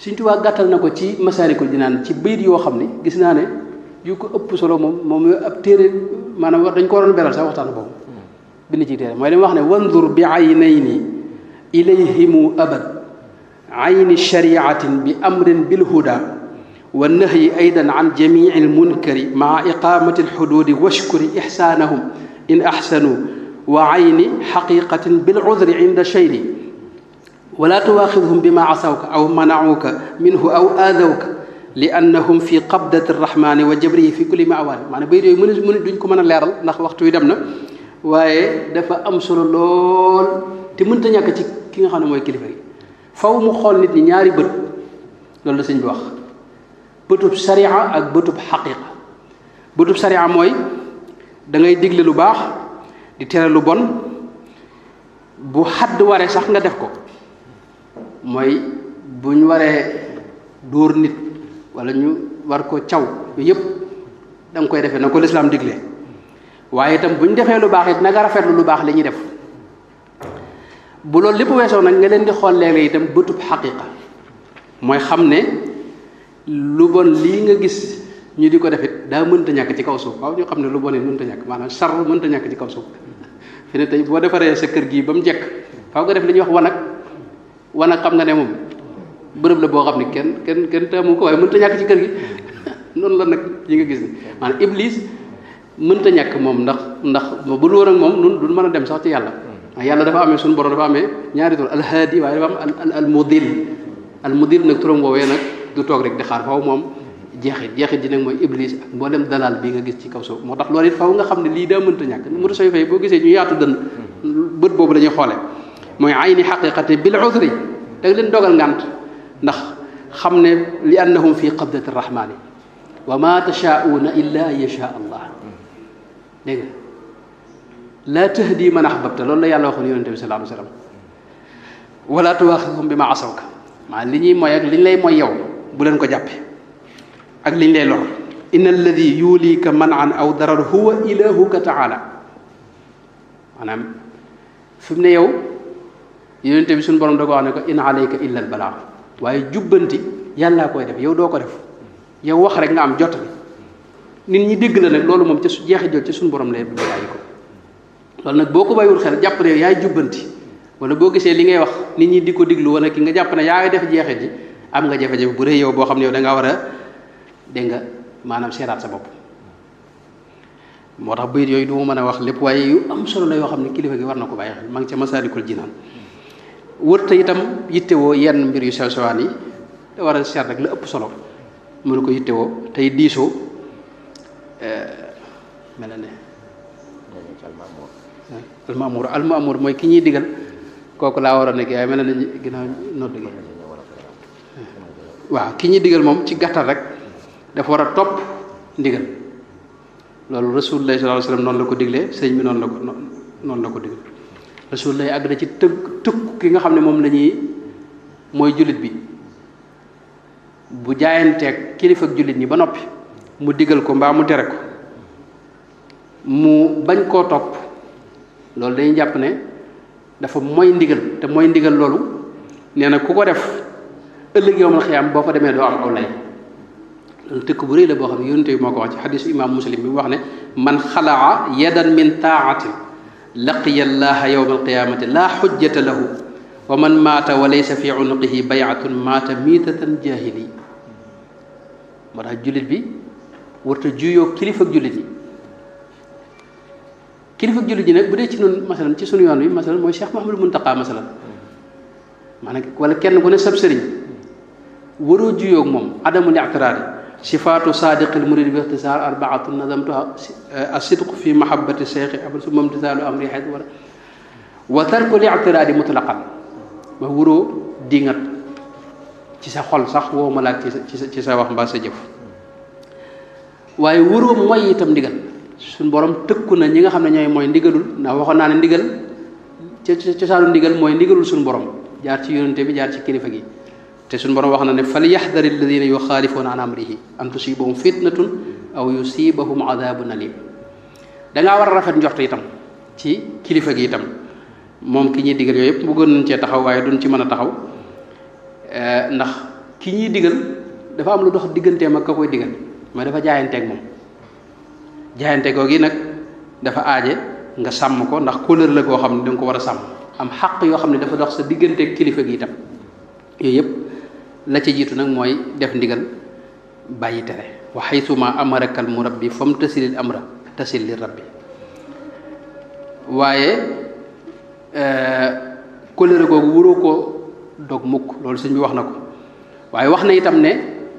Sëñ Tuubaa gàttal na ko ci Masaalikul Jinaan ci bayit yoo xam ne gis naa ne yu ko ëpp solo moom ab téere maanaam wax dañ ko waroon beral sax waxtaan boobu bind ci téere mooy li wax ne wandur bi aynayni ilayhimu abad ayni shariatin bi amrin bil huda wa nahyi aydan an jamii al munkari maa iqamati al hududi washkuri ihsanahum in ahsanu wa ayni haqiqatin bil udri inda shayni ولا تواخذهم بما عصوك أو منعوك منه أو آذوك لأنهم في قبضة الرحمن وجبره في كل معوان maanaam bayit yooyu mën duñ ko mën a leeral ndax waxtu wi dem na waaye dafa am solo lool te mënta ñàkk ci ki nga xam ne mooy kilifa gi faw mu xool nit ñi ñaari bët loolu la sëñ bi wax bëtub sariya ak bëtub xaqiqa bëtub sariya mooy da ngay digle lu baax di tere lu bon bu xadd waree sax nga def ko mooy bu ñu waree dóor nit wala ñu war ko caw yooyu yëpp da nga koy defee na ko lislaam digle waaye itam bu ñu defee lu baax it na nga rafetlu lu baax li ñuy def bu loolu lépp weesoo nag nga leen di xool léeg-léeg itam bëtub xaqiqa mooy xam ne lu bon lii nga gis ñu di ko def it daa mënta ñàkk ci kaw suuf waaw ñu xam ne lu bon it mënta ñàkk maanaam sar mënta ñàkk ci kaw suuf fi ne tey boo defaree sa kër gii ba mu jekk faaw nga def li ñuy wax wanag xam nga ne moom bërëb la boo xam ne kenn taamu ko waaye mënta ñàkk ci kër gi noonu la nag yi nga gis ni maanaam iblis mënta ñàkk moom ndax bu dul woon ak moom nun duñ mën a dem sax ci yàlla yàlla dafa amee suñu borom dafa amee ñaari tur alhaadi waaye dafa am al mudil nag turam woowee nag du toog rek di xaar faw moom jeexit ji nag mooy iblis ak mboolem dalal bi nga gis ci kaw suuf moo tax loolu it faw nga xam ne lii daa mënta ñàkk moto soy fay boo gisee ñu yaatu dënn bët boobu la ñuy xoole mooy ayni xaqiqati bil udri da nga leen dogal ngànt ndax xam ne li annahum fi qabdati rahmani wa ma tashaa'una illa an yasha allah dégg nga laa tahdi man ahbabta loolu la yàlla waxoon yonente bi sallallahu alayhi wa sallam wala tuwaaxidhum bi ma asawka maanaam li ñuy mooy ak li ñu lay mooy yow bu leen ko jàppe ak li ñu lay lor inna alladi yuliika manan aw darar huwa ilahuka taala maanaam fi mu ne yow yonente bi suñu borom da ko wax ne ko in alayka illa al balaa waaye jubbanti yàllaa koy def yow doo ko def yow wax rek nga am jot bi nit ñi dégg la nag loolu moom ca su jeexi jot ci suñu borom lay bàyyi ko loolu nag boo ko bàyyiwul xel jàpp ne yaay jubbanti wala boo gisee li ngay wax nit ñi di ko diglu wala ki nga jàpp ne yaa ngi def jeexit ji am nga jafe-jafe bu rëy yow boo xam ne yow da ngaa war a dégg nga maanaam seetaat sa bopp moo tax bayit yooyu du ma mën a wax lépp waaye yu am solo la yoo xam ne kilifa gi war na ko bàyyi xel maa ngi ca Masaalikul Jinaan wërta itam yittewoo yenn mbir yu sew sewaan yi da war a seet rek la ëpp solo mënu ko yittewoo tey diisoo mel ne almaamur mooy ki ñuy digal kooku laa war a nekk waaye mel na ginnaaw nodd gi waaw ki ñuy digal moom ci gàttal rek dafa war a topp ndigal loolu rasulullah sallallahu alayhi wasallam noonu la ko diglee sëñ bi noonu la ko digal rasulullah àgg na ci tëkk ki nga xam ne moom la ñuy mooy jullit bi bu jaayanteeg kilifa ak jullit ñi ba noppi mu digal ko mbaa mu tere ko mu bañ koo topp loolu dañuy jàpp ne dafa mooy ndigal te mooy ndigal loolu nee na ku ko def ëllëg yowmal xiyaam boo fa demee doo am aw lay loolu tëkk bu rëy la boo xam ne yonente bi moo ko wax ci xadisu imam muslim bi mu wax ne man xalaa yadan min taatin laqiya allaha yowma alqiyamati la xujjata lahu wa man maata wa laysa fi unuqihi bay'atun maata miitatan jaahili moo tax jullit bi warta juyoo kilifa ak jullit yi kilifa ak jullit yi nag bu dee ci noonu masalan ci sunu yoon wi masalan mooy Cheikh Mouhamadou Mountakha masalan maanaam wala kenn ku ne sab sëriñ waroo juyoo ak moom adamul i'tiraadi sifaatu saadiqil murid bi ixtisaar arbaatun nazamtuha as-sidqu fi mahabbati cheikhi abal su mamtisaalu amri xeet wala wa tarkul i'tiraadi mutlaqan ma waroo dingat ci sa xol sax woo ma laaj ci sa wax mbaa sa jëf waaye waroo mooy itam ndigal suñ borom tëkku na ñi nga xam ne ñooy mooy ndigalul ndax waxoon naa ne ndigal cosaanu ndigal mooy ndigalul suñu borom jaar ci yonente bi jaar ci kilifa gi te suñu borom wax na ne fal yaxdari alladina yuxaalifuuna an amrihi an tusibahum fitnatun aw yusibahum adabun alim dangaa war a rafet njort itam ci kilifa gi itam moom ki ñuy digal yooyu yëpp bëggoon nañ cee taxaw waaye duñ ci mën a taxaw ndax ki ñuy digal dafa am lu dox digganteem ak ka koy digal mooy dafa jaayanteeg moom jaayante googu nag dafa aaje nga sàmm ko ndax kóllëre la goo xam ne da nga ko war a sàmm am xaq yoo xam ne dafa dox sa digganteeg kilifa gi itam yooyu yëpp la ca jiitu nag mooy def ndigal bàyyi tere wa xaytuma amarakal murabbi fam tasilil amra tasil li rabbi waaye kóllëre googu wuroo ko dog mukk loolu sëñ bi wax na ko waaye wax na itam ne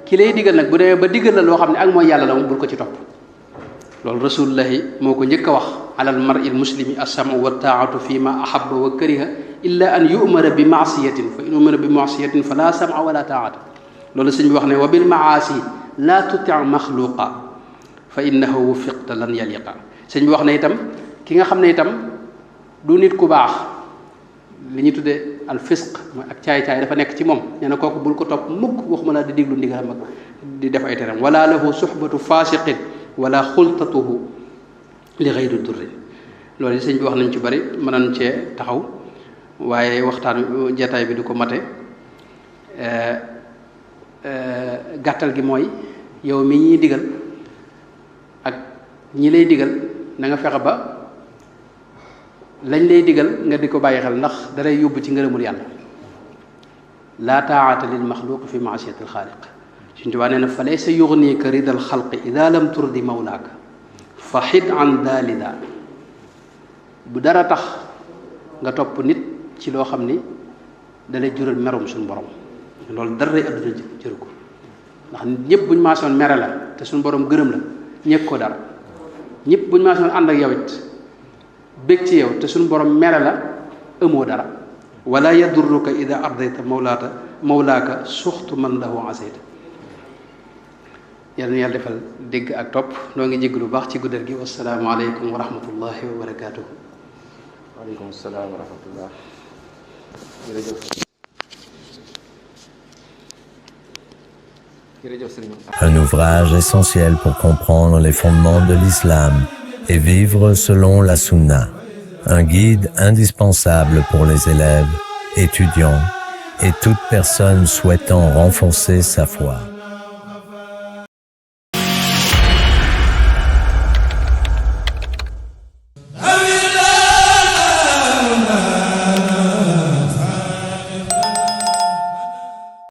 ki lay digal nag bu demee ba digal la loo xam ne ak mooy yàlla la moom bul ko ci topp loolu rasulullahi moo ko njëkk a wax alal mar'i al muslimi as-sam'u wa taa'atu fi ma ahabba wa kariha illa an yu'mara bi ma'siyatin fa in umira bi ma'siyatin fala sam'a wala ta'ata loolu sëñ bi wax ne wa bil ma'asi la tuti' makhluqa fa innahu wufiqta lan yaliqa sëñ bi wax ne itam ki nga xam ne itam du nit ku baax li ñu tuddee al fisq mooy ak caay-caay dafa nekk ci moom nee na kooku bul ko topp mukk waxuma laa di déglu ndigalam ak di def ay teram wala lahu suhbatu fasiqin wala xultatuhu li ghayri durrin loolu sëñ bi wax nañ ci bari mën nañ cee taxaw waaye waxtaan jataay bi du ko mate gàttal gi mooy yow mi ñuy digal ak ñi lay digal na nga fexe ba lañ lay digal nga di ko bàyyi xel ndax dalay yóbbu ci ngërëmul yàlla laa taa'ata lil maxluq fi maasiyati alxaaliq suñu tubaa nee na fa laysa yugnika ridal xalqi ida lam turdi mawlaaka fa xid an dalida bu dara tax nga topp nit ci loo xam ni dalay jural merum suñu borom loolu dara lay adduna jëru ko ndax ñëpp buñu maasoon mere la te suñu borom gërëm la ñëg ko dara ñëpp buñu maasoon ànd ak yow it bég ci yow te suñu borom mere la ëmoo dara wala yadurruka ida ardayta mawlaaka suxtu man lahu asayta yàlla na yàlla defal dégg ak topp noo ngi jégg lu baax ci guddal gi wasalaamu aleykum wa rahmatullahi wa barakatuhu. waaleykum salaam wa rahmatullah. Un ouvrage essentiel pour comprendre les fondements de l'islam et vivre selon la sunna. Un guide indispensable pour les élèves, étudiants et toute personne souhaitant renforcer sa foi.